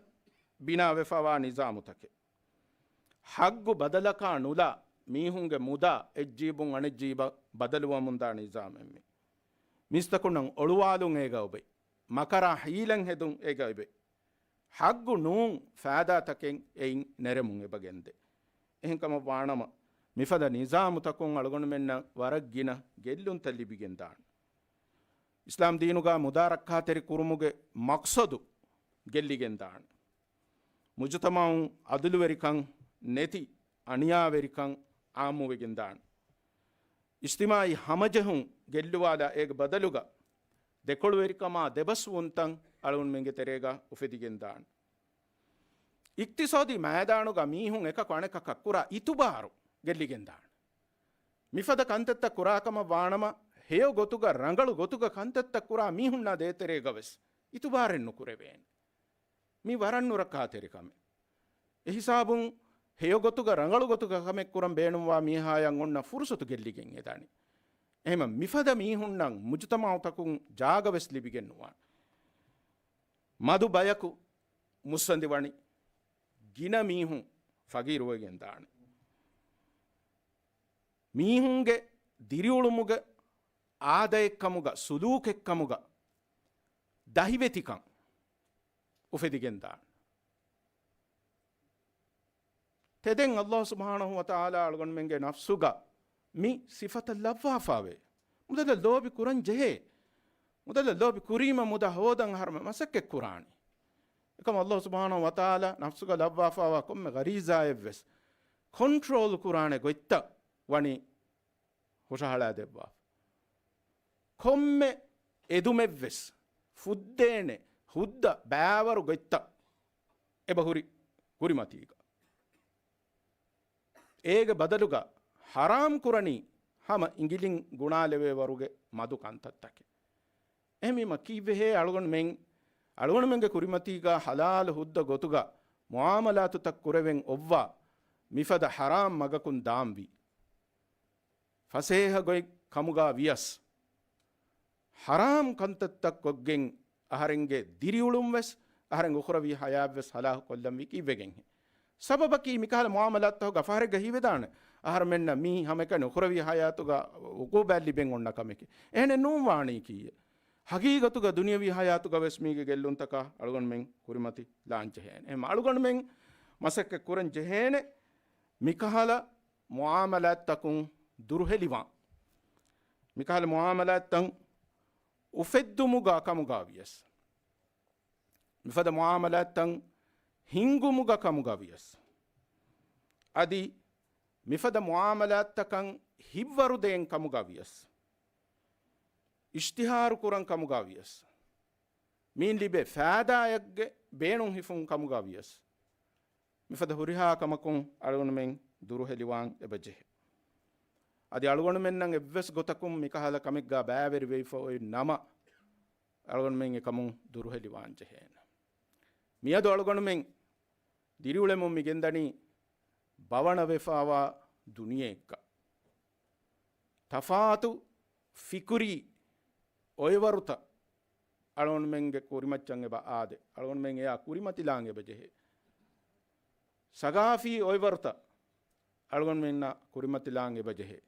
ބިނާވެފަވާ ނިޒާމުތަކެއް. ހައްގު ބަދަލަކާ ނުލާ މީހުންގެ މުދާ އެއްޖީބުން އަނެއްޖީބަށް ބަދަލުވަމުންދާ ނިޒާމެއް މި. މީސްތަކުންނަށް އޮޅުވާލުން އޭގަ އޮބެ. މަކަރާ ހީލަތް ހެދުން އޭގަ އޮބެ. ހައްގު ނޫން ފައިދާތަކެއް އެއިން ނެރެމުން އެބަ ގެންދޭ. އެހެންކަމަށް ވާނަމަ، މިފަދަ ނިޒާމުތަކުން އަޅުގަނޑުމެންނަށް ވަރަށް ގިނަ ގެއްލުންތައް ލިބިގެންދާނެ. އިސްލާމް ދީނުގަ މުދާ ރައްކާތެރި ކުރުމުގެ މަޤްޞަދު ގެއްލިގެންދާނެ. މުޖުތަމަޢުން އަދުލުވެރިކަން ނެތި، އަނިޔާވެރިކަން އާއްމުވެގެންދާނެ. އިޖްތިމާޢީ ހަމަޖެހުން ގެއްލުވާލާ، އޭގެ ބަދަލުގަ ދެކޮޅުވެރިކަމާ ދެބަސްވުންތައް އަޅުގަނޑުމެންގެ ތެރޭގަ އުފެދިގެންދާނެ. އިޤްތިޞާދީ މައިދާނުގަ މީހުން އެކަކު އަނެކަކަށް ކުރާ އިތުބާރު ގެއްލިގެންދާނެ. މިފަދަ ކަންތައްތައް ކުރާކަމަށް ވާނަމަ، ހެޔޮ ގޮތުގަ ރަނގަޅު ގޮތުގަ ކަންތައްތައް ކުރާ މީހުންނާ ދޭތެރޭގަވެސް އިތުބާރެއް ނުކުރެވޭނެ. މި ވަރަށް ނުރައްކާތެރި ކަމެއް. އެހިސާބުން ހެޔޮ ގޮތުގަ ރަނގަޅު ގޮތުގަ ކަމެއް ކުރަން ބޭނުންވާ މީހާޔަށް އޮންނަ ފުރުސަތު ގެއްލިގެން އެދާނެ. އެހެންމަ މިފަދަ މީހުންނަށް މުޖުތަމަޢުތަކުން ޖާގަވެސް ލިބިގެން ނުވާނެ. މަދު ބަޔަކު މުއްސަނދި ވަނި، ގިނަ މީހުން ފަގީރުވެގެން ދާނެ. މީހުންގެ ދިރިއުޅުމުގެ އާދައެއްކަމުގަ، ސުލޫކެއްކަމުގަ ދަހިވެތިކަން އުފެދިގެން ދާނެ. ތެދެއް ﷲ ސުބްޙާނަހޫ ވަތަޢާލާ އަޅުގަނޑުމެންގެ ނަފްސުގަ މި ސިފަތައް ލައްވާފާވޭ. މުދަލަށް ލޯބި ކުރަން ޖެހޭ. މުދަލަށް ލޯބި ކުރީމަ މުދާ ހޯދަން އަހަރުމެން މަސައްކަތް ކުރާނީ. އެކަމަށް ﷲ ސުބްޙާނަހޫ ވަތަޢާލާ ނަފްސުގަ ލައްވާފާވާ ކޮންމެ ޣަރީޒާއެއްވެސް ކޮންޓްރޯލް ކުރާނެ ގޮތްތައް ވަނީ ހުށަހަޅާދެއްވާފަ. ކޮންމެ އެދުމެއްވެސް ފުއްދޭނެ ހުއްދަ ބައިވަރު ގޮތްތައް އެބަހުރި ކުރިމަތީގަ. އޭގެ ބަދަލުގަ ޙަރާމް ކުރަނީ ހަމަ އިނގިލިން ގުނާލެވޭ ވަރުގެ މަދު ކަންތައްތަކެއް. އެހެންވީމަ ކީއްވެހޭ އަޅުގަނޑުމެން، އަޅުގަނޑުމެންގެ ކުރިމަތީގަ ޙަލާލު ހުއްދަ ގޮތުގަ މުޢާމަލާތުތައް ކުރެވެން އޮއްވާ މިފަދަ ޙަރާމް މަގަކުން ދާންވީ؟ ފަސޭހަ ގޮތް ކަމުގަ ވިޔަސް، ޙަރާމް ކަންތައްތައް ކޮށްގެން އަހަރެންގެ ދިރިއުޅުން ވެސް، އަހަރެން އުޚްރަވީ ޙަޔާތް ވެސް ހަލާކު ކޮށްލަންވީ ކީއްވެގެންހޭ؟ ސަބަބަކީ މިކަހަލަ މުޢާމަލާތުތަކުގަ ފަހަރެއްގަ ހީވެދާނެ އަހަރުމެންނަށް މީ ހަމައެކަނި އުޚްރަވީ ޙަޔާތުގަ ޢުޤޫބާތް ލިބެން އޮންނަ ކަމެކޭ. އެހެނެއް ނޫން ވާނީ ކީއްޔޭ؟ ޙަޤީޤަތުގަ ދުނިޔަވީ ޙަޔާތުގަ ވެސް މީގެ ގެއްލުންތަކާ އަޅުގަނޑުމެން ކުރިމަތި ލާން ޖެހޭނެ. އެހެން އަޅުގަނޑުމެން މަސައްކަތް ކުރަން ޖެހޭނެ މިކަހަލަ މުޢާމަލާތްތަކުން ދުރުހެލިވާން. މިކަހަލަ މުޢާމަލާތްތައް އުފެއްދުމުގަ ކަމުގަ ވިޔަސް، މިފަދަ މުޢާމަލާތްތައް ހިންގުމުގަ ކަމުގަ ވިޔަސް، އަދި މިފަދަ މުޢާމަލާތްތަކަށް ހިތްވަރުދޭން ކަމުގަ ވިޔަސް، އިޝްތިހާރު ކުރަން ކަމުގަ ވިޔަސް، މީން ލިބޭ ފައިދާއެއްގެ ބޭނުން ހިފުން ކަމުގަ ވިޔަސް، މިފަދަ ހުރިހާ ކަމަކުން އަޅުގަނޑުމެން ދުރުހެލިވާން އެބަޖެހޭ. އަދި އަޅުގަނޑުމެންނަށް އެއްވެސް ގޮތަކުން މިކަހަލަ ކަމެއްގާ ބައިވެރިވެވިފަ އޮތް ނަމަ، އަޅުގަނޑުމެން އެކަމުން ދުރުހެލިވާން ޖެހޭނެ. މިއަދު އަޅުގަނޑުމެން ދިރިއުޅެމުން މި ގެންދަނީ ބަވަނަވެފާވާ ދުނިޔެއެއްގަ. ތަފާތު ފިކުރީ އޮއެވަރުތައް އަޅުގަނޑުމެންގެ ކުރިމައްޗަށް އެބަ އާދޭ. އަޅުގަނޑުމެން އެއާ ކުރިމަތިލާން އެބަ ޖެހޭ. ސަގާފީ އޮއެވަރުތައް އަޅުގަނޑުމެންނަށް ކުރިމަތިލާން އެބަ ޖެހޭ.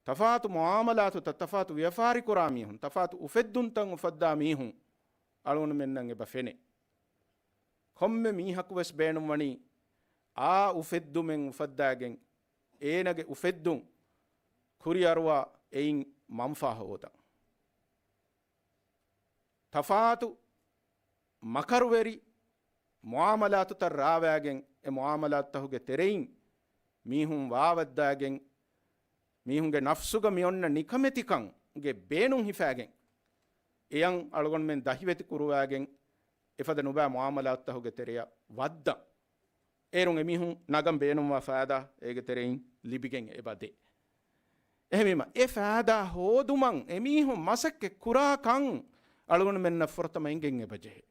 ތަފާތު މުއާމަލާތުތައް، ތަފާތު ވިޔަފާރިކުރާ މީހުން، ތަފާތު އުފެއްދުންތައް އުފައްދާ މީހުން އަޅުގަނޑުމެންނަށް އެބަ ފެނޭ. ކޮންމެ މީހަކުވެސް ބޭނުންވަނީ އާ އުފެއްދުމެއް އުފައްދާގެން، އޭނަގެ އުފެއްދުން ކުރިއަރުވާ އެއިން މަންފާ ހޯދަން. ތަފާތު މަކަރުވެރި މުއާމަލާތުތައް ރާވާގެން، އެ މުއާމަލާތުތަކުގެ ތެރެއިން މީހުން ވާވައްދާގެން، މީހުންގެ ނަފްސުގަ މި އޮންނަ ނިކަމެތިކަންގެ ބޭނުން ހިފާގެން، އެޔަން އަޅުގަނޑުމެން ދަހިވެތި ކުރުވާގެން، އެފަދަ ނުބައި މުއާމަލާތުތަކުގެ ތެރެއަށް ވައްދަން. އޭރުން އެމީހުން ނަގަން ބޭނުންވާ ފައިދާ އޭގެ ތެރެއިން ލިބިގެން އެބަދޭ. އެހެންވީމަ، އެ ފައިދާ ހޯދުމަށް އެމީހުން މަސައްކަތް ކުރާ ކަން އަޅުގަނޑުމެންނަށް ފުރަތަމަ އެނގެން އެބަޖެހޭ.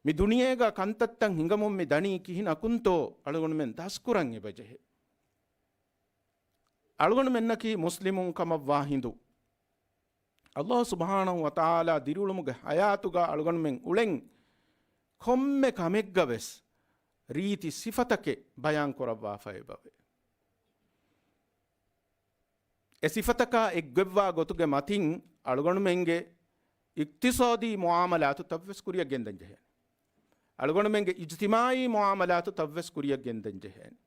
މި ދުނިޔޭގަ ކަންތައްތައް ހިނގަމުން މި ދަނީ ކިހިނަކުންތޯ އަޅުގަނޑުމެން ދަސްކުރަން އެބަޖެހޭ. އަޅުގަނޑުމެންނަކީ މުސްލިމުން ކަމަށްވާ ހިނދު، އައްލާހު ސުބްޙާނަހު ވަތަޢާލާ ދިރިއުޅުމުގެ ޙަޔާތުގަ އަޅުގަނޑުމެން އުޅެން ކޮންމެ ކަމެއްގަވެސް ރީތި ސިފަތަކެއް ބަޔާން ކުރައްވާފަ އެބަވޭ. އެ ސިފަތަކާ އެއްގޮތްވާ ގޮތުގެ މަތިން އަޅުގަނޑުމެންގެ އިޤްތިޞާދީ މުޢާމަލާތުތައްވެސް ކުރިއަށް ގެންދަން ޖެހޭނެ. އަޅުގަނޑުމެންގެ އިޖްތިމާޢީ މުޢާމަލާތުތައްވެސް ކުރިއަށް ގެންދަން ޖެހޭނެ.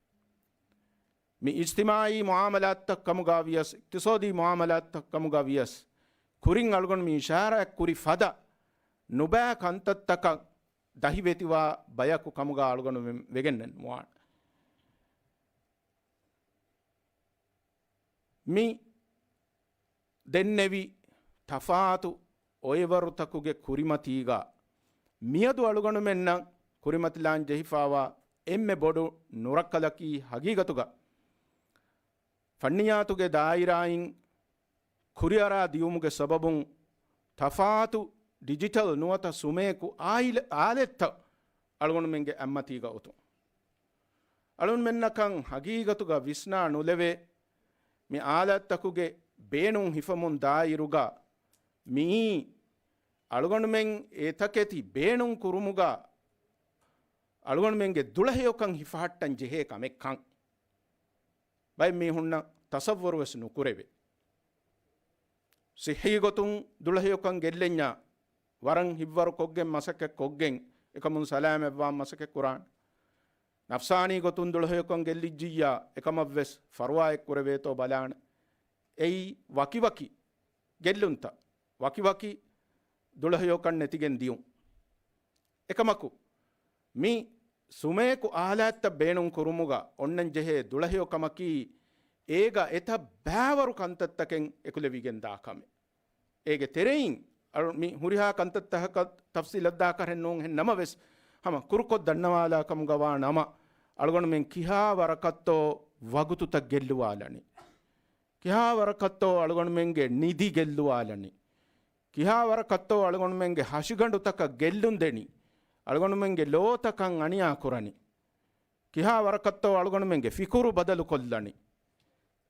މި އިޖްތިމާޢީ މުޢާމަލާތުތައް ކަމުގަ ވިޔަސް، އިޤްތިޞާދީ މުޢާމަލާތުތައް ކަމުގަ ވިޔަސް، ކުރިން އަޅުގަނޑު މި އިޝާރާތް ކުރި ފަދަ ނުބައި ކަންތައްތަކަށް ދަހިވެތިވާ ބަޔަކު ކަމުގަ އަޅުގަނޑު ވެ-، ވެގެންނެއް ނުވާނެ. މި ދެންނެވި ތަފާތު އޮއެވަރުތަކުގެ ކުރިމަތީގަ މިއަދު އަޅުގަނޑުމެންނަށް ކުރިމަތިލާން ޖެހިފާވާ އެންމެ ބޮޑު ނުރައްކަލަކީ ހަގީގަތުގަ ފަންނިޔާތުގެ ދާއިރާއިން ކުރިއަރާ ދިޔުމުގެ ސަބަބުން ތަފާތު ޑިޖިޓަލް ނުވަތަ ސުމޭކު އާއިލެ-، އާލެއްތައް އަޅުގަނޑުމެންގެ އަތްމަތީގަ އޮތުން. އަޅުންމެންނަކަށް ހަގީގަތުގަ ވިސްނާ ނުލެވޭ، މި އާލާތްތަކުގެ ބޭނުން ހިފަމުން ދާއިރުގަ މިއީ އަޅުގަނޑުމެން އެތަކެތި ބޭނުން ކުރުމުގަ އަޅުގަނޑުމެންގެ ދުޅަހެޔޮކަން ހިފަހައްޓަން ޖެހޭ ކަމެއްކަން ބައެއް މީހުންނަށް ތަޞައްވުރު ވެސް ނުކުރެވޭ. ޞިއްޙީ ގޮތުން ދުޅަހެޔޮކަން ގެއްލެންޏާ ވަރަށް ހިތްވަރު ކޮށްގެން މަސައްކަތް ކޮށްގެން އެކަމުން ސަލާމަތްވާން މަސައްކަތް ކުރާނެ. ނަފްސާނީ ގޮތުން ދުޅަހެޔޮކަން ގެއްލިއްޖިއްޔާ އެކަމަށްވެސް ފަރުވާއެއް ކުރެވޭތޯ ބަލާނެ. އެއީ ވަކިވަކި ގެއްލުންތައް، ވަކިވަކި ދުޅަހެޔޮކަން ނެތިގެން ދިޔުން. އެކަމަކު، މި ސުމޭކު އާލާތްތައް ބޭނުން ކުރުމުގަ އޮންނަން ޖެހޭ ދުޅަހެޔޮ ކަމަކީ، އޭގަ އެތައް ބައިވަރު ކަންތައްތަކެއް އެކުލެވިގެން ދާ ކަމެއް. އޭގެ ތެރެއިން އަޅު-، މި ހުރިހާ ކަންތައްތަކަށް ތަފްސީލަށް ދާކަށެއް ނޫންހެން ނަމަވެސް، ހަމަ ކުރުކޮށް ދަންނަވާލާ ކަމުގަ ވާ ނަމަ، އަޅުގަނޑުމެން ކިހާ ވަރަކަށްތޯ ވަގުތުތައް ގެއްލުވާލަނީ. ކިހާ ވަރަކަށްތޯ އަޅުގަނޑުމެންގެ ނިދި ގެއްލުވާލަނީ. ކިހާ ވަރަކަށްތޯ އަޅުގަނޑުމެންގެ ހަށިގަނޑުތަކަށް ގެއްލުން ދެނީ. އަޅުގަނޑުމެންގެ ލޯތަކަށް އަނިޔާ ކުރަނީ. ކިހާ ވަރަކަށްތޯ އަޅުގަނޑުމެންގެ ފިކުރު ބަދަލު ކޮށްލަނީ.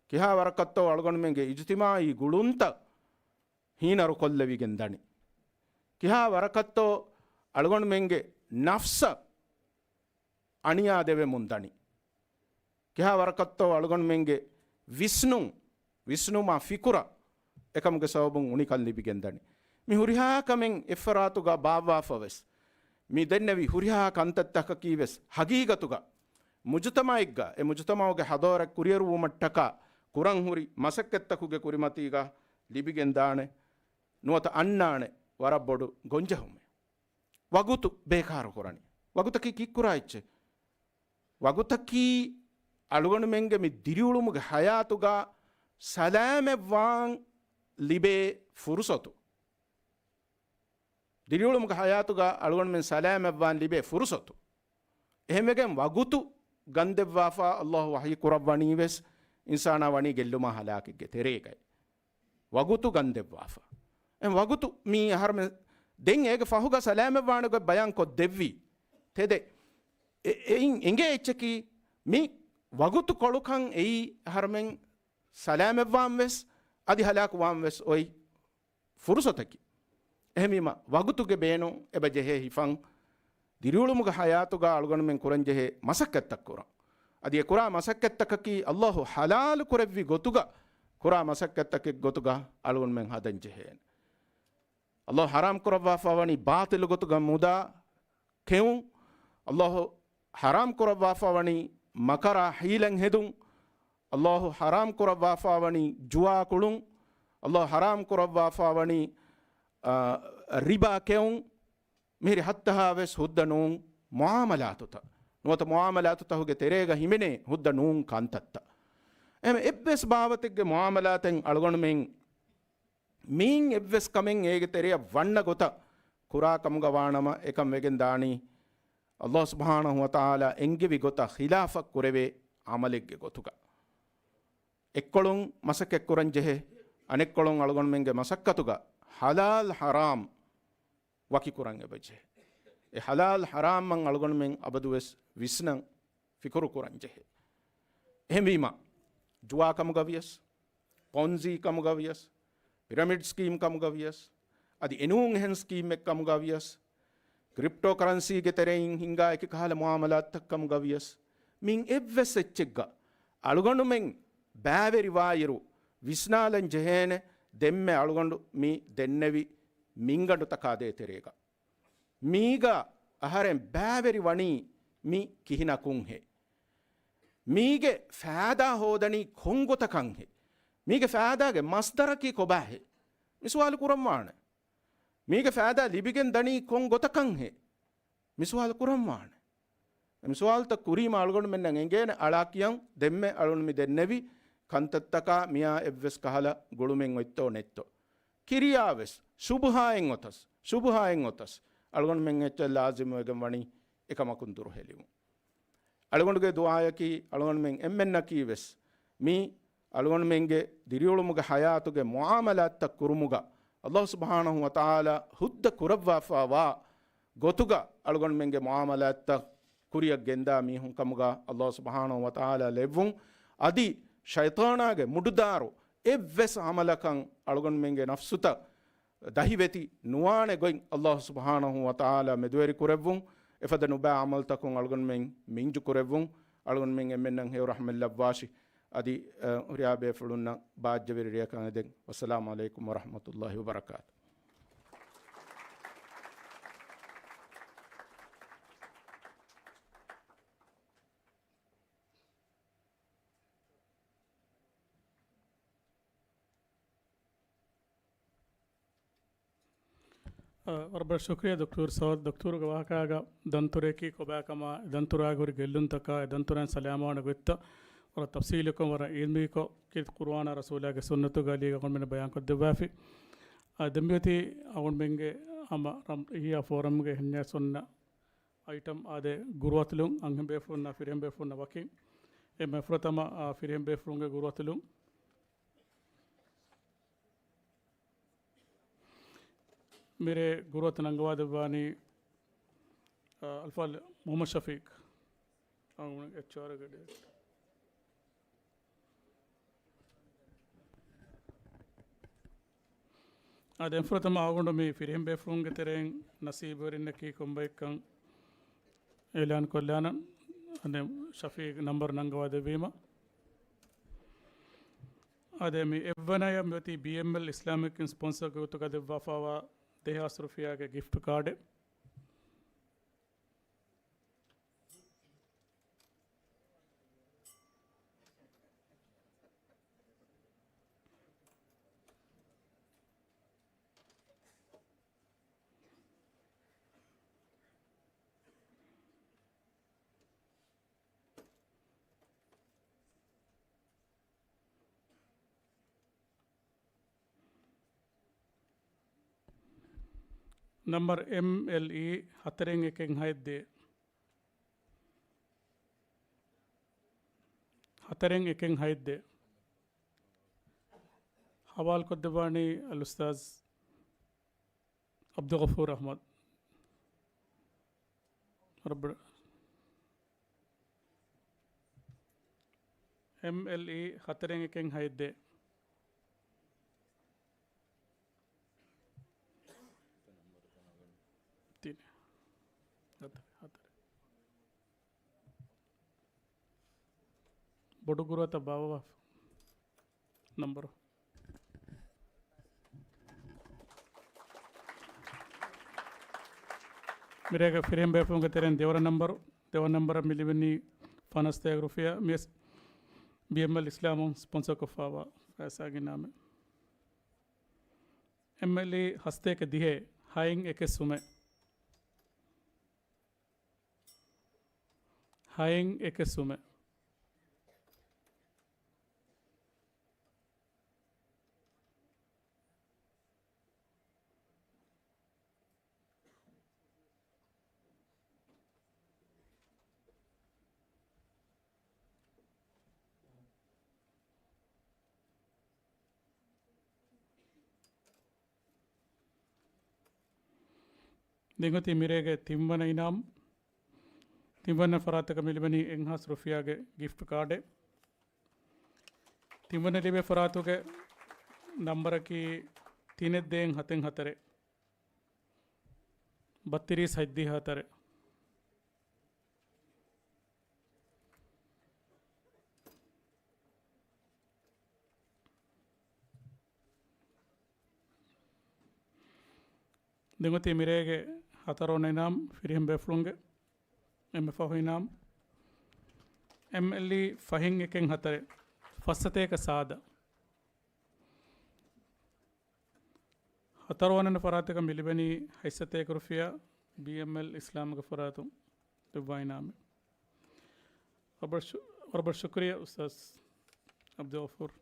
ކިހާ ވަރަކަށްތޯ އަޅުގަނޑުމެންގެ އިޖުތިމާޢީ ގުޅުންތައް ހީނަރު ކޮށްލެވިގެން ދަނީ. ކިހާ ވަރަކަށްތޯ އަޅުގަނޑުމެންގެ ނަފްސަށް އަނިޔާ ދެވެމުން ދަނީ. ކިހާ ވަރަކަށްތޯ އަޅުގަނޑުމެންގެ ވިސްނުން، ވިސްނުމާ ފިކުރަށް އެކަމުގެ ސަބަބުން އުނިކަން ލިބިގެން ދަނީ. މި ހުރިހާ ކަމެއް އެއްފަރާތުގަ ބާއްވާފަވެސް، މި ދެންނެވި ހުރިހާ ކަންތައްތަކަކީވެސް ހަގީގަތުގަ މުޖުތަމަޢެއްގަ އެ މުޖުތަމަޢުގެ ޙަޟާރަތް ކުރިއެރުވުމަށްޓަކާ ކުރަން ހުރި މަސައްކަތްތަކުގެ ކުރިމަތީގަ ލިބިގެން ދާނެ ނުވަތަ އަންނާނެ ވަރަށް ބޮޑު ގޮންޖެހުމެއް. ވަގުތު ބޭކާރު ކުރަނީ. ވަގުތަކީ ކީއްކުރާ އެއްޗެއް؟ ވަގުތަކީ އަޅުގަނޑުމެންގެ މި ދިރިއުޅުމުގެ ޙަޔާތުގަ ސަލާމަތްވާން ލިބޭ ފުރުޞަތު. ދިރިއުޅުމުގެ ޙަޔާތުގަ އަޅުގަނޑުމެން ސަލާމަތްވާން ލިބޭ ފުރުޞަތު. އެހެންވެގެން ވަގުތު ގަންދެއްވާފަ އައްލާހު ވަޙީ ކުރައްވަނީވެސް އިންސާނާ ވަނީ ގެއްލުމާ ހަލާކެއްގެ ތެރޭގައި. ވަގުތު ގަންދެއްވާފަ. އެ ވަގުތު މީ އަހަރުމެން ދެން އޭގެ ފަހުގަ ސަލާމަތްވާނެ ގޮތް ބަޔާން ކޮށްދެއްވީ. ތެދެއް. އެ-، އެއިން އެނގޭ އެއްޗަކީ މި ވަގުތު ކޮޅުކަން އެއީ އަހަރުމެން ސަލާމަތްވާން ވެސް އަދި ހަލާކުވާން ވެސް އޮތް ފުރުސަތަކީ. އެހެންވީމަ، ވަގުތުގެ ބޭނުން އެބަ ޖެހޭ ހިފަން ދިރިއުޅުމުގެ ޙަޔާތުގަ އަޅުގަނޑުމެން ކުރަންޖެހޭ މަސައްކަތްތައް ކުރަން. އަދި އެ ކުރާ މަސައްކަތްތަކަކީ އައްލާހު ޙަލާލު ކުރެއްވި ގޮތުގަ ކުރާ މަސައްކަތްތަކެއް ގޮތުގަ އަޅުގަނޑުމެން ހަދަން ޖެހޭނެ. އައްލާހު ޙަރާމް ކުރައްވާފަ ވަނީ ބާޠިލު ގޮތުގަ މުދާ ކެއުން. އައްލާހު ޙަރާމް ކުރައްވާފަ ވަނީ މަކަރާ ޙީލަތް ހެދުން. އައްލާހު ޙަރާމް ކުރައްވާފަ ވަނީ ޖުވާ ކުޅުން. އައްލާހު ޙަރާމް ކުރައްވާފަ ވަނީ، އާ، ރިބާ ކެއުން. މިހިރި ހައްތަހާ ވެސް ހުއްދަ ނޫން މުޢާމަލާތުތައް. ނުވަތަ މުޢާމަލާތުތަހުގެ ތެރޭގަ ހިމެނޭ ހުއްދަ ނޫން ކަންތައްތައް. އެހެން އެއްވެސް ބާވަތެއްގެ މުޢާމަލާތެއް އަޅުގަނޑުމެން މީން އެއްވެސް ކަމެއް އޭގެ ތެރެއަށް ވަންނަ ގޮތަށް ކުރާ ކަމުގަ ވާނަމަ، އެކަން ވެގެން ދާނީ އައްލާހު ސުބްޙާނަހު ވަތަޢާލާ އެންގެވި ގޮތަށް ޚިލާފަށް ކުރެވޭ ޢަމަލެއްގެ ގޮތުގަ. އެއްކޮޅުން މަސައްކަތް ކުރަން ޖެހޭ، އަނެއްކޮޅުން އަޅުގަނޑުމެންގެ މަސައްކަތުގަ ޙަލާލް ޙަރާމް ވަކި ކުރަން އެބަޖެހޭ. އެ ޙަލާލް ޙަރާމް އަޅުގަނޑުމެން އަބަދުވެސް ވިސްނަން ފިކުރު ކުރަން ޖެހޭ. އެހެންވީމަ، ޖުވާ ކަމުގަ ވިޔަސް، ޕޮންޒީ ކަމުގަ ވިޔަސް، ޕިރަމިޑް ސްކީމް ކަމުގަ ވިޔަސް، އަދި އެނޫން އެހެން ސްކީމެއް ކަމުގަ ވިޔަސް، ކްރިޕްޓޯ ކަރަންސީގެ ތެރެއިން ހިނގާ އެކި ކަހަލަ މުޢާމަލާތްތައް ކަމުގަ ވިޔަސް، މިން އެއްވެސް އެއްޗެއްގަ އަޅުގަނޑުމެން ބައިވެރިވާއިރު ވިސްނާލަން ޖެހޭނެ، ދެންމެ އަޅުގަނޑު މި ދެންނެވި މިންގަނޑުތަކާ ދޭތެރޭގަ. މީގަ އަހަރެން ބައިވެރި ވަނީ މި ކިހިނަކުންހޭ؟ މީގެ ފައިދާ ހޯދަނީ ކޮން ގޮތަކަންހޭ؟ މީގެ ފައިދާގެ މަޞްދަރަކީ ކޮބާހޭ؟ މި ސުވާލު ކުރަންވާނެ. މީގެ ފައިދާ ލިބިގެން ދަނީ ކޮން ގޮތަކަންހޭ؟ މި ސުވާލު ކުރަންވާނެ. މި ސުވާލުތައް ކުރީމަ އަޅުގަނޑުމެންނަށް އެނގޭނެ އަޅާ ކިޔަން ދެންމެ އަޅުން މި ދެންނެވި ކަންތައްތަކާ މިއާ އެއްވެސް ކަހަލަ ގުޅުމެއް އޮތްތޯ ނެތްތޯ. ކިރިޔާވެސް ޝުބުހާއެއް އޮތަސް، ޝުބުހާއެއް އޮތަސް އަޅުގަނޑުމެން އެއްޗެއް ލާޒިމުވެގެން ވަނީ އެކަމަކުން ދުރުހެލިވުން. އަޅުގަނޑުގެ ދުޢާޔަކީ އަޅުގަނޑުމެން އެންމެންނަކީ ވެސް މި އަޅުގަނޑުމެންގެ ދިރިއުޅުމުގެ ޙަޔާތުގެ މުޢާމަލާތްތައް ކުރުމުގަ އައްލާހު ސުބްޙާނަހު ވަތަޢާލާ ހުއްދަ ކުރައްވާފަ ވާ ގޮތުގަ އަޅުގަނޑުމެންގެ މުޢާމަލާތްތައް ކުރިއަށް ގެންދާ މީހުން ކަމުގަ އައްލާހު ސުބްޙާނަހު ވަތަޢާލާ ލެއްވުން. އަދި ޝައިޠާނާގެ މުޑުދާރު އެއްވެސް ޢަމަލަކަށް އަޅުގަނޑުމެންގެ ނަފްސުތައް ދަހިވެތި ނުވާނެ ގޮތް އައްލާހު ސުބްޙާނަހު ވަތަޢާލާ މެދުވެރި ކުރެއްވުން. އެފަދަ ނުބައި ޢަމަލުތަކުން އަޅުގަނޑުމެން މިންޖު ކުރެއްވުން. އަޅުގަނޑުމެން އެންމެންނަށް ހެޔޮ ރަޙްމަތް ލައްވާށި. އަދި، އަ، ހުރިހާ ބޭފުޅުންނަށް ބާއްޖަވެރި ރެއަކަށް އެދެން. ވައްސަލާމު ޢަލައިކުމް ވަރަޙްމަތުﷲި ވަބަރަކާތު. އަ، ވަރަށް ބޮޑަށް ޝުކުރިއްޔާ ދޮކްޓަރު ސަޢުދު. ދޮކްޓަރުގެ ވާހަކައިގަ ދަންތުރަޔަކީ ކޮބާކަމާ، އެ ދަންތުރާގެ ހުރި ގެއްލުންތަކާ، އެ ދަންތުރާއިން ސަލާމަތްވާނެ ގޮތްތައް ވަރަށް ތަފްޞީލުކޮށް، ވަރަށް ޢިލްމީކޮށް، ކީރިތި ޤުރުއާނާ ރަސޫލާގެ ސުންނަތުގެ އަލީގަ އަޅުގަނޑުމެންނަށް ބަޔާންކޮށްދެއްވާފި. އަ، ދެންމެ އޮތީ އަޅުގަނޑުމެންގެ ހަމަ ރަމް އިޙްޔާ ފޯރަމްގެ ހެންނޭ ސުންނަ އައިޓަމް އާދެ، ގުރުއަތުލުން އަންހެން ބޭފުޅުންނާ ފިރިހެން ބޭފުޅުންނާ ވަކިން. އެންމެ ފުރަތަމަ، އާ، ފިރިހެން ބޭފުޅުންގެ ގުރުއަތުލުން. މިރޭ ގުރުއަތު ނަންގަވާދެއްވާނީ، އާ، އަލްފާޟިލް މުޙައްމަދު ޝަފީޤް، އަޅުގަނޑު އެޗްއާރްގެ ޑިރެކްޓަރ. އާދެ، އެންފުރަތަމަ އަޅުގަނޑު މި ފިރިހެން ބޭފުޅުންގެ ތެރެއިން ނަސީބުވެރިންނަކީ ކޮންބައެއްކަން އިޢުލާން ކޮށްލާނަން. އާދެ، ޝަފީޤް ނަންބަރު ނަންގަވާ ދެއްވީމަ. އާދެ، މި އެއްވަނަޔަށް މިއޮތީ ބީއެމްއެލް އިސްލާމިކް އިން ސްޕޮންސަރ ގޮތުގަ ދެއްވާފައިވާ ދެހާސް ރުފިޔާގެ ގިފްޓް ކާޑެއް. ނަމްބަރު އެމްއެލްއީ ހަތަރެއް އެކެއް ހައެއް ދޭ. ހަތަރެއް އެކެއް ހައެއް ދޭ. ހަވާލުކޮށްދެއްވާނީ އަލްއުސްތާޛް ޢަބްދުލްޣަފޫރު އަޙްމަދު. ރައްބަ-، އެމްއެލްއީ ހަތަރެއް އެކެއް ހައެއް ދޭއް. ތިނެއް. ހަތަރެއް، ހަތަރެއް. ބޮޑު ގުރުއަތަށް ބާއްވާ ނަންބަރު. މިރޭގެ ފިރިހެން ބޭފުޅުންގެ ތެރެއިން ދެވަނަ ނަންބަރު، ދެވަނަ ނަންބަރަށް މި ލިބެނީ ފަނަސްތޭކަ ރުފިޔާ، މިވެސް ބީއެމްއެލް އިސްލާމުން ސްޕޮންސަރކޮށްފައިވާ ފައިސާގެ އިނާމެއް. އެމްއެލްއީ ހަސަތޭކަ ދިހައެއް، ހައެއް އެކެއް ސުމެއް. ހައެއް އެކެއް ސުމެއް. ދެން އޮތީ މިރޭގެ ތިންވަނަ އިނާމް. ތިންވަނަ ފަރާތަކަށް މި ލިބެނީ އެއްހާސް ރުފިޔާގެ ގިފްޓް ކާޑެއް. ތިންވަނަ ލިބޭ ފަރާތުގެ ނަންބަރަކީ ތިނެއް ދޭއް ހަތެއް ހަތަރެއް. ބައްތިރީސް ހަތްދިހަ ހަތަރެއް. ދެން އޮތީ މިރޭގެ ހަތަރުވަނަ އިނާމް ފިރިހެން ބޭފުޅުންގެ. އެންމެ ފަހު އިނާމް އެމްއެލްއީ ފަހެއް އެކެއް ހަތަރެއް. ފަސް ސަތޭކަ ސާދަ. ހަތަރުވަނަ ފަރާތަކަށް މި ލިބެނީ ހަތް ސަތޭކަ ރުފިޔާ، ބީއެމްއެލް އިސްލާމްގެ ފަރާތުން ދެއްވާ އިނާމެއް. ވަރަށް ބޮޑަށް ޝު-، ވަރަށް ބޮޑަށް ޝުކުރިއްޔާ އުސްތާޛް ޢަބްދުލްޣަފޫރު.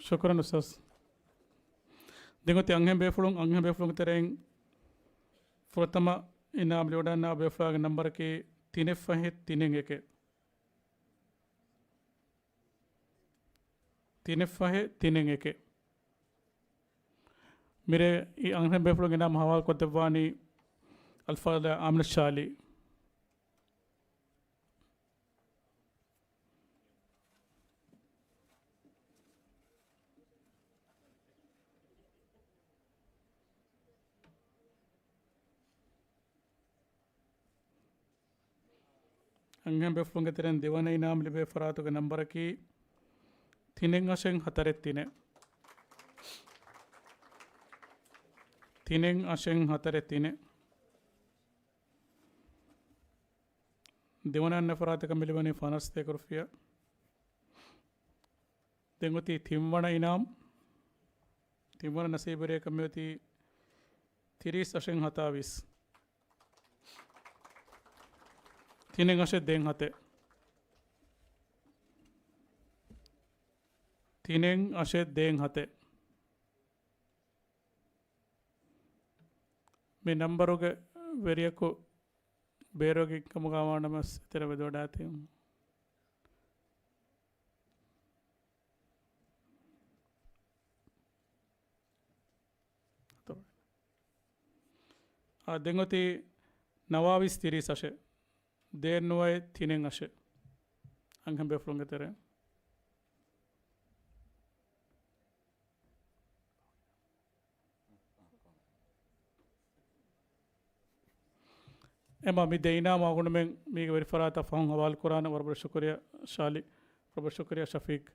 ޝުކުރަން އުސްތާޛް. ދެން އޮތީ އަންހެން ބޭފުޅުން، އަންހެން ބޭފުޅުންގެ ތެރެއިން ފުރަތަމަ އިނާމް ލިބިވަޑައިގަންނަވާ ބޭފުޅާގެ ނަންބަރަކީ ތިނެއް ފަހެއް ތިނެއް އެކެއް. ތިނެއް ފަހެއް ތިނެއް އެކެއް. މިރޭ އަންހެން ބޭފުޅުންގެ އިނާމް ހަވާލުކޮށްދެއްވާނީ އަލްފާޟިލާ އާމިނަ ޝާލީ. އަންހެން ބޭފުޅުންގެ ތެރެއިން ދެވަނަ އިނާމް ލިބޭ ފަރާތުގެ ނަންބަރަކީ ތިނެއް އަށެއް ހަތަރެއް ތިނެއް. ތިނެއް އަށެއް ހަތަރެއް ތިނެއް. ދެވަނަ އަންނަ ފަރާތަކަށް މި ލިބެނީ ފަނަސް ސަތޭކަ ރުފިޔާ. ދެން އޮތީ ތިންވަނަ އިނާމް. ތިންވަނަ ނަސީބުވެރިޔަކަށް މިއޮތީ ތިރީސް އަށެއް ހަތާވީސް. ތިނެއް އަށެއް ދޭއް ހަތެއް. ތިނެއް އަށެއް ދޭއް ހަތެއް. މި ނަންބަރުގެ ވެރިޔަކު ބޭރުވެގެން ކަމުގައި ވާނަމަސް އެތެރެ ވެދެވަޑައިގަތީ. އާ، ދެން އޮތީ ނަވާވީސް ތިރީސް އަށެއް. ދޭއް ނުވައެއް ތިނެއް އަށެއް. އަންހެން ބޭފުޅުންގެ ތެރެއިން. އެމާ މި ދެ އިނާމު އަޅުގަނޑުމެން މީގެ ވެރިފަރާތަށް ފަހުން ހަވާލު ކުރާނަން. ވަރަށް ބޮޑަށް ޝުކުރިއްޔާ ޝާލި، ވަރަށް ބޮޑަށް ޝުކުރިއްޔާ ޝަފީޤް.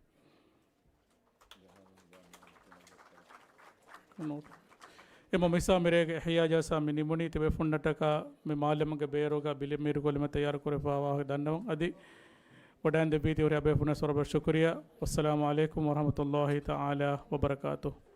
އެމާ މިސާ މިރޭގެ އިޙްޔާ ޖަލްސާ މި ނިމުނީ. ތިބޭފުންނަށްޓަކާ މި މާލަމްގެ ބޭރުގަ ބިލެއް މީރުކޮށްލީމަ ތައްޔާރު ކުރެފައިވާ ދަންނަވަން. އަދި ވަޑައިގެންދެއްވީތީ ހުރިހާ ބޭފުންނަށް ވަރަށް ބޮޑަށް ޝުކުރިއްޔާ. ވައްސަލާމު ޢަލައިކުމް ވަރަޙްމަތުﷲ ތަޢާލާ ވަބަރަކާތުހު.